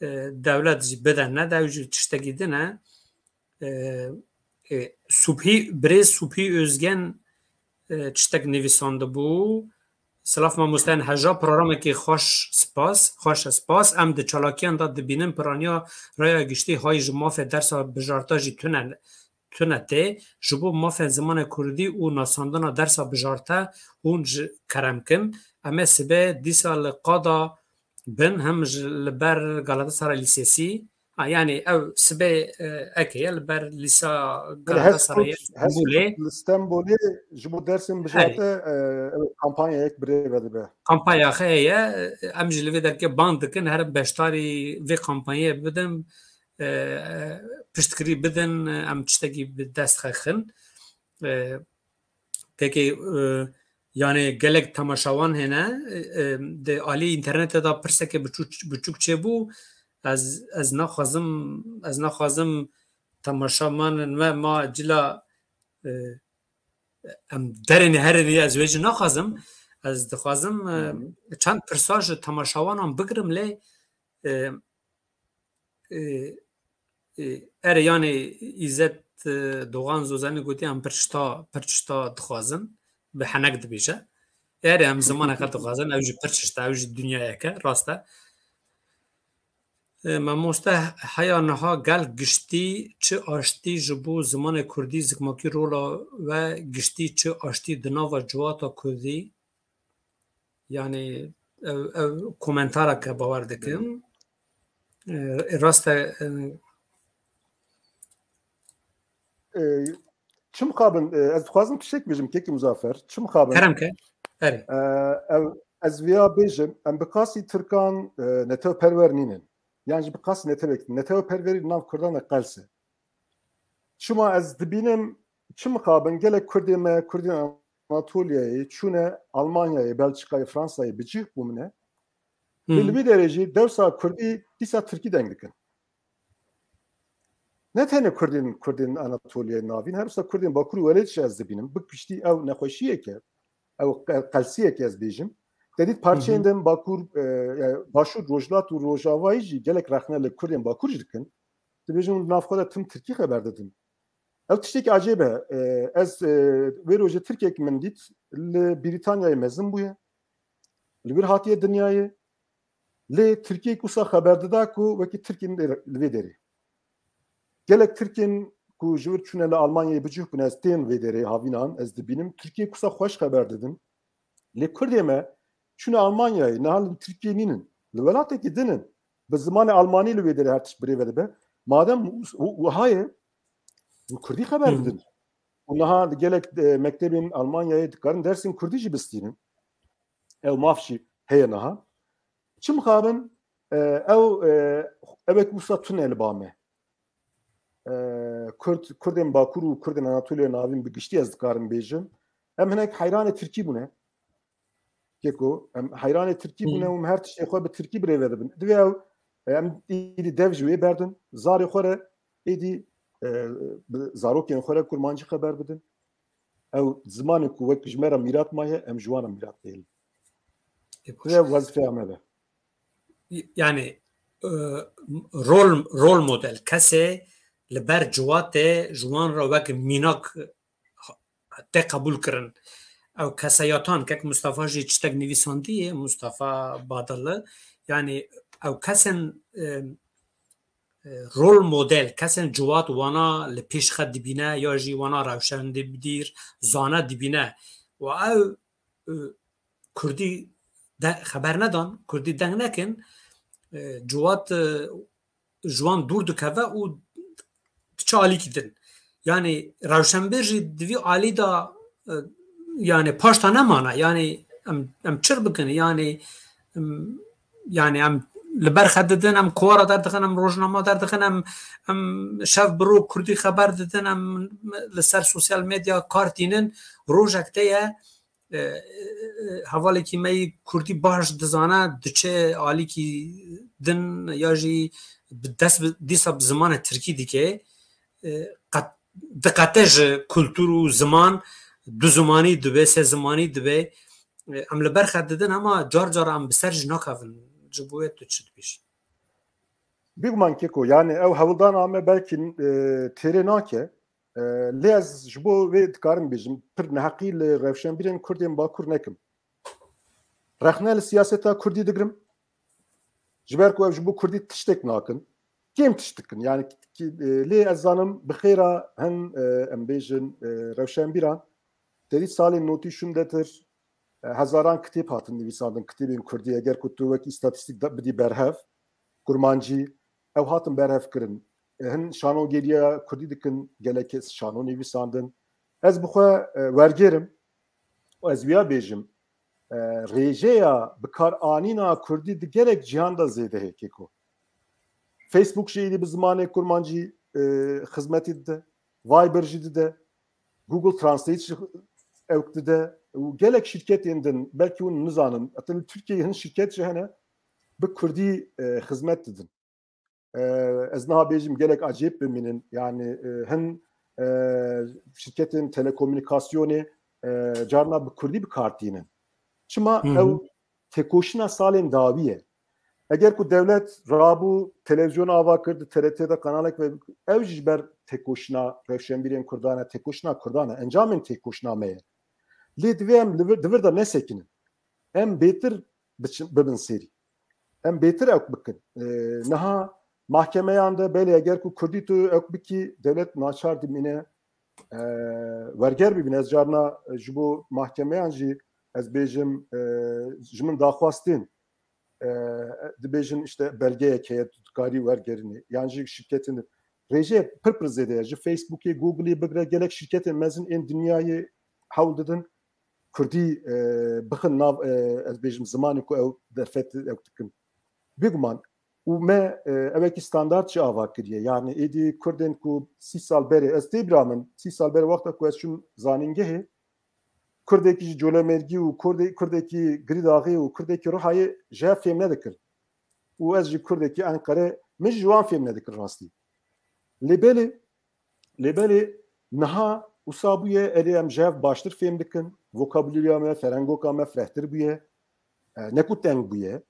e, dewlet jî bide nede, ew jî tiştekî din e. E, e, Subhî, birêz Subhî Özgen, e, tiştek nivîsandibû. Silav mamoste, heja programekî xweş, spas, xweş e, spas. Em di çalakiyan de dibînin piraniya raya giştî hay ji mafê dersa bijarta jî tune, tune tê. Ji bo mafên zimanê kurdî û nasandina dersa bijarte hûn ji kerem kin. Em ê sibe dîsa li qada bin, him ji li ber Galatasaray Lîsesî. Ha, yanî ew sibê, e, eke ye li ber Lîsa Galatasaray Stenbolê. Li Stenbolê ji bo dersên bijarte, e, ew kampanyayek bi rê ve dibe. Kampanya heye, em jî li vê derkê bang dikin, herin beşdarî vê kampanyayê bidin, e, piştgirî bidin, em tiştekî bi dest xwe xin. E, Kekê, e, yani gelek temaşawan hene, e, e, di alî înternetê de pirseke biçûk, biçûk çêbû. Ez, ez naxwazim, ez naxwazim temaşamanên me ma cila, e, em derên herin, ez wê jî naxwazim. Ez dixwazim, e, çend pirsa ji temaşawanan bigirim lê, e, e, e, erê, yani, Îzzet, e, Doğan Zozenî gotî, em pir tişta, pir tişta dixwazin, bi henek dibêje. Erê, em zimaneke dixwazin, ew jî pir tişta, ew jî dinyayeke, rast e. E, mamoste, heya niha gel giştî çi aştî ji bo zimanê kurdî, zikmakî rola we giştî çi aştî di nava civata kurdî? Yani ev, ev komentareke bawer dikim. E, rast e, e, E, çi mixabin, e, ez dixwazim tiştek bêjim, kekî Muzaffer. Çi mixabin? Kerem ke. Erê. E, ev, ez vêya bêjim, em bi qasî Tirkan, e, netewperwer nînin. Yan jî bi qasî netewek, netewperwerî nav Kurdan de qels e. Çima ez dibînim, çi mixabin, gelek Kurdê me, Kurdên Anatoliyayê çûne Almanyayê, Belçikayê, Fransayê bi cih bûmine. Lê li vê derê jî dewsa Kurdî dîsa Tirkî deng dikin. Ne tenê Kurdên, Kurdên Anatoliyayê navîn, her wisa Kurdên Bakur û Welêt jî ez dibînim. Bi giştî ew nexweşiyeke, ew qe-, qelsiyeke ez bêjim. Te dît parçeyên din Bakur, e, yani Başûr, Rojhilat û Rojavayî jî gelek rexne li Kurdên Bakur jî dikin. Dibêjin nav xwe de tim Tirkî xeber didin. Ew tiştekî acêb e. E, ez, e, wê rojê Tirkek min dît, li Brîtanyayê mezin bûye. Li wir hatiye dinyayê. Lê Tirkiyek wisa xeber dida ku wekî Tirkên li vê derê. Gelek Tirkên ku ji wir çûne li Almanyayê bi cih bûne, ez tên vê derê havînan, ez dibînim. Tirkiyek wisa xweş xeber didin. Lê Kurdê me çûne Almanyayê, niha li Tirkiyê nînin. Li welatekî din in. Bi zimanê Almanî li wê derê her tişt bi rê ve dibe. Madem wi-, wi-, wiha ye, bi Kurdî xeber bidin. Û niha li gelek, e, mektebên Almanyayê dikarin dersên Kurdî jî bistînin. Ew maf jî heye niha. Çi mixabin, e, ew, e, ewek wisa tune li ba me. E, Kurd, Kurdên Bakur û Kurdên Anatoliya navîn bi giştî ez dikarim bêjim. Em hinek heyranê Tirkî bûne. Keko, em heyranê Tirkî bûne û em her tiştê xwe bi Tirkî bi rê ve dibin. Divê ew, e, em êdî dev ji wê berdin. Zarê xwe re êdî, e, bi zarokên xwe re kurmancî xeber bidin. Ew zimanê ku wek ji me re mîrat maye, em ji wan re mîrat bihêlin. Ê, baş. Divê wezîfeya me be. Yani, e, rol, rol model, kesê li ber ciwatê ji wan re wek mînak tê qebûl kirin. Ew keseyatan, kek Mustafa jî tiştek nivîsandiye, Mustafa Badili, yani ew kesên, e, e, rol model, kesên ciwat wana li pêş xwe dibîne ya jî wana rewşendibîr, zane dibîne. Û ew, e, Kurdî de xeber nedan, Kurdî deng nekin, e, ciwat, e, ji wan dûr dikeve û diçe alîkî din. Yani rewşenbîr jî di vî alî de, e, yani paşta nemane. Yani em, em çir bikin. Yani, em, yani em li ber xwe didin, em kovara derdixin, em rojnama derdixin, em, em şev bi roj Kurdî xeber didin, em li ser sosyal medya kar tînin. Rojek te ye, e, e, e, hevalekî me yî Kurdî baş dizane, diçe alîkî din ya jî bi dest bi, dîsa bi zimanê Tirkî dike. E, qet-, diqete ji kultur û ziman, du zimanî dibe, sê zimanî dibe. E, em li ber xwe didin, ama car car em bi ser jî nakevin. Ji bo wê tu çi dibêjî? Bêguman Keko, yani ew hewldana me belkî e, têrê nake. E, lê ez ji bo wê dikarim bêjim, pir neheqî li rewşenbîrên Kurdên Bakur nekim. Rexne li siyaseta Kurdî digirim. Ji ber ku ev ji bo Kurdî tiştek nakin. Kêm tişt dikin. Yani ki- e, lê ez zanim bi xêra hin e, em bêjin e, rewşenbîran. Te dît salên notî şûndetir e, hezaran kitêb hatin nivîsandin, kitêbên Kurdî. Eger ku tu wek îstatîstîk da- bidî berhev, kurmancî, ew hatin berhev kirin. E, hin şanogeriya Kurdî dikin, gelek kes şano nivîsandin. Ez bi xwe e, wergêr im û ez wiya bêjim, e, rêjeya bikaranîna Kurdî di gelek cîhan de zêde heye Keko. Facebook jî êdî bi zimanê kurmancî e, xizmetî dide. Viber jî dide. Google Translate jî ewk dide. Û gelek şîrketên din, belkî hûn nizanin. Hatta li Tirkiyeyê hin şîrket jî hene bi Kurdî e, xizmet didin. E, ez niha bêjim gelek acayip bimînin. Yani e, hin e, şirketên telekomûnîkasyonê e, carna bi Kurdî bi kar tînin. Çima Hı hı. ew têkoşîna salên dawî ye. Eger ku dewlet rabû televîzyon ava kir, di T R T de kanalek ve ew jî ji ber têkoşîna rewşenbîrên Kurdan e, têkoşîna Kurdan e, encamên têkoşîna me ye. Lê divê em li vir, di vir de nesekinin. Em bêtir biçin, bibin sêrî. Em bêtir ewk bikin. E, niha mahkemeyan de belê eger ku Kurdî tu ewk bikî, dewlet naçar dimîne e, werger bibîne. Ez carna e, ji bo mahkemeyan jî ez bêjim e, ji min daxwastên e, dibêjin işte belgeyek heye tu dikarî wergerînî. Yan jî şirketên rêje pir pir zêde ye. Ji Facebookê, Googleê bigre gelek şirketên mezin ên dinyayê hewl didin Kurdî e, bixin nav e, ez bêjim zimanê ku ew derfet ew dikin. Bêguman û me e, ewekî standart jî ava kiriye. Yani êdî Kurdên ku sî sal berê, ez tê bira min, sî sal berê wexta ku ez çûm zanîngehê, Kurdekî ji Colemêrgî û Kurdê, Kurdekî Girîdaxê û Kurdekî Rihayê ji hev fêm nedikir. Û ez jî Kurdekî Enqere, min jî ji wan fêm nedikir rastî. Lê belê, lê belê niha wisa bûye, erê em ji hev baştir fêm dikin, vokabulariya me, ferengoka me firehtir bûye, e, ne ku teng bûye.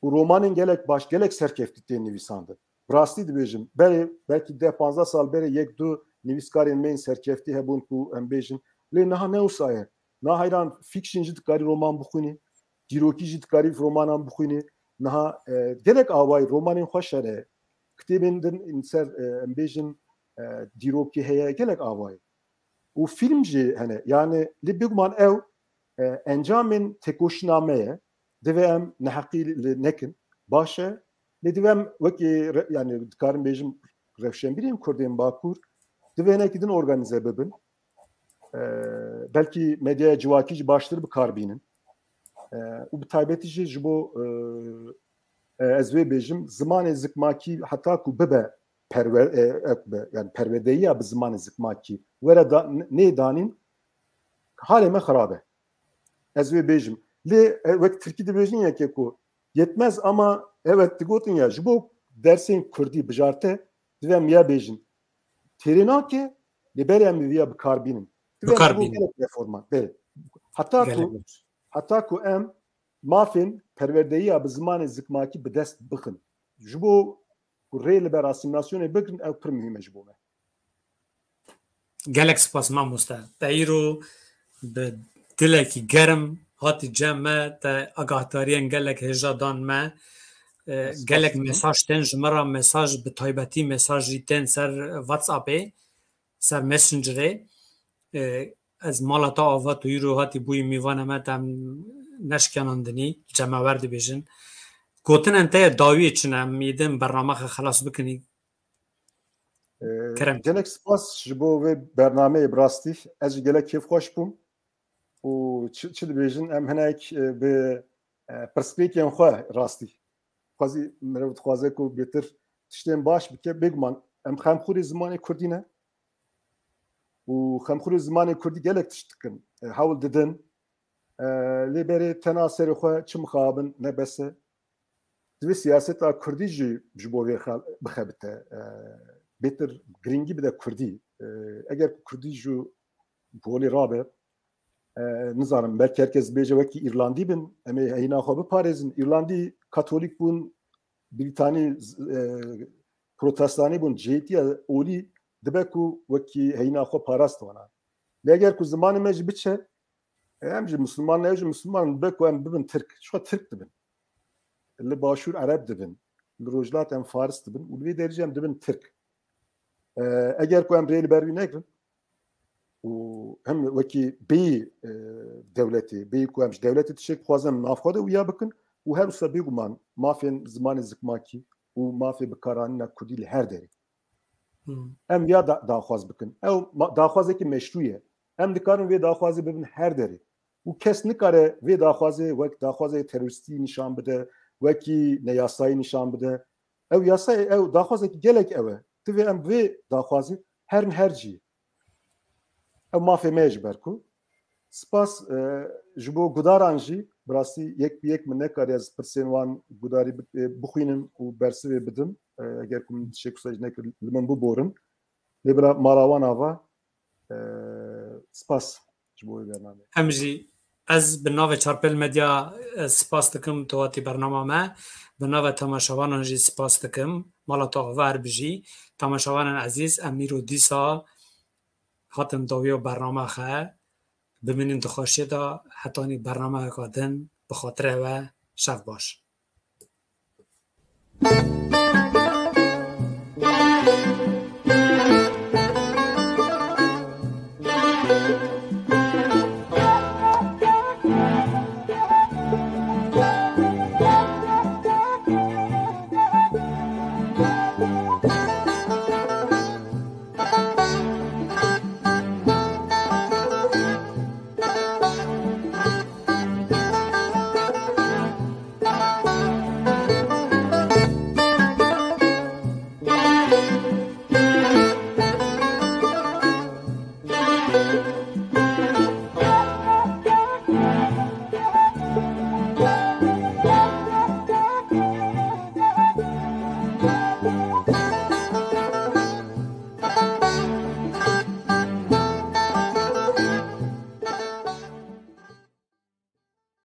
Û romanên gelek baş, gelek serkeftî tên nivîsandin. Bi rastî dibêjim, berê, belkî deh panzdeh sal berê yek du nivîskarên me yên serkeftî hebûn ku em bêjin, lê niha ne wisa ye. Niha heyran fiction jî dikarî roman bixwînî, dîrokî jî dikarî romanan bixwînî. Niha e, gelek awayî romanên xweş hene, kitêbên din ser e, em bêjin e, dîrokî heye, gelek awayî. Û fîlm jî hene. Yani lê bêguman ew e, encamên têkoşîna me ye. Divê em neheqî li nekin. Baş e. Lê divê em wekî re- yani dikarim bêjim rewşenbîrên Kurdên Bakur divê hinekî din organîze bibin. E, belkî medyaya civakî jî baştir bi kar bînin. E, û bi taybetî jî ji bo e, e, ez vê bêjim zimanê zikmakî heta ku bibe perwer, e, ek be, yani perwerdeyiya bi zimanê zikmakî were da, n- nê danîn halê me xirab e. Ez vê bêjim. Lê e, wek tirkî dibêjin yekê ku yetmez ama evet digotin ya ji bo dersên kurdî bijarte divê em ya bêjin. Têrê nake lê berê em viya bi kar bînin. Divê em Bi kar ji bo bînin. gelek reforma. Belê. Heta Gelek ku, baş. heta ku em mafên perwerdeyiya bi zimanê zikmakî bi dest bixin. Ji bo ku rê li ber asîmîlasyonê bigrin ew pir muhîm e ji bo me. Gelek spas mamoste. Te îro bi dilekî germ hatî cem me, te agahdariyên gelek hêja dan me. E, Spas gelek dikim. Mesaj tên ji me re, mesaj bi taybetî mesaj jî tên ser WhatsAppê, ser Messengerê. E, ez mala te ava tu îro hatî bûyî mîvana me, te em neşkenandinî, cemawer dibêjin. Gotinên te yê dawiyê çi ne? Em êdin bername xwe xelas bikinî. Ee, Kerem. Gelek spas ji bo vê bernameyê bi rastî. Ez jî gelek kêfxweş bûm. Û çi, çi dibêjin, em hinek e, bi e, pirsgirêkên xwe rastî. Xwezî mirov dixwaze ku bêtir tiştên baş bike. Bêguman em xemxûrê zimanê kurdî ne. Û xemxûrê zimanê kurdî gelek tişt dikin. E, hewl didin. E, lê berê tena serê xwe çi mixabin ne bes e. Divê siyaseta kurdî jî ji bo vê xel bixebite. E, bêtir girîngî bide kurdî. E, eger ku kurdî ji holê rabe, E, nizanim, belkî herkes bêje wekî Îrlandî bin, em ê heyîna xwe biparêzin. Îrlandî Katolîk bûn, Brîtanî, e, Protestanî bûn, cihêtiya olî dibe ku wekî heyîna xwe parast wana. Lê eger ku zimanê me jî biçe, e, em jî Misliman ne, ew jî Misliman, dibe ku em bibin Tirk. Çiqa Tirk dibin. Li Başûr Ereb dibin. Li Rojhilat em Faris dibin. Û li vê derê jî em dibin Tirk. E, eger ku em rê li ber wî negirin û hem wekî bêyî, e, dewletê, bêyî ku em ji dewletê tiştek dixwazin em navxwe de wiya bikin û her wisa bêguman mafên zimanê zikmakî û mafê bikaranîna kurdî li her derê. Hmm. Em ya da, daxwaz bikin. Ew ma, daxwazekî meşrû ye. Em dikarin vê daxwazê bibin her derê. Û kes nikare vê daxwazê wek daxwazê terorîstî nîşan bide, wekî neyasayî nîşan bide. Ew yasayê, ew daxwazekî gelek ew e. Divê em vê daxwazê herin her cî. Ew mafê me ye ji ber ku. Spas, e, ji bo gudaran jî, bi rastî yek bi yek min nekariye ez pirsên wan gudarî bi-, e, bixwînim û bersivê bidim. E, eger ku min tiştek wisa jî nekir, li min biborin. Lê bila mala wan ava, e, spas ji bo wê bernameyê. Em jî, ez bi navê Çarpêl Medya, e, spas dikim, tu hatî bernama me. Bi navê temaşevanan jî spas dikim. Mala tu ava, her bijî. Temaşevanên ezîz, em îro dîsa hatin dawiya bernama xe. Bimînin di xweşiyê de, hetanî bernameyeka din, bi xatirê we, şev baş.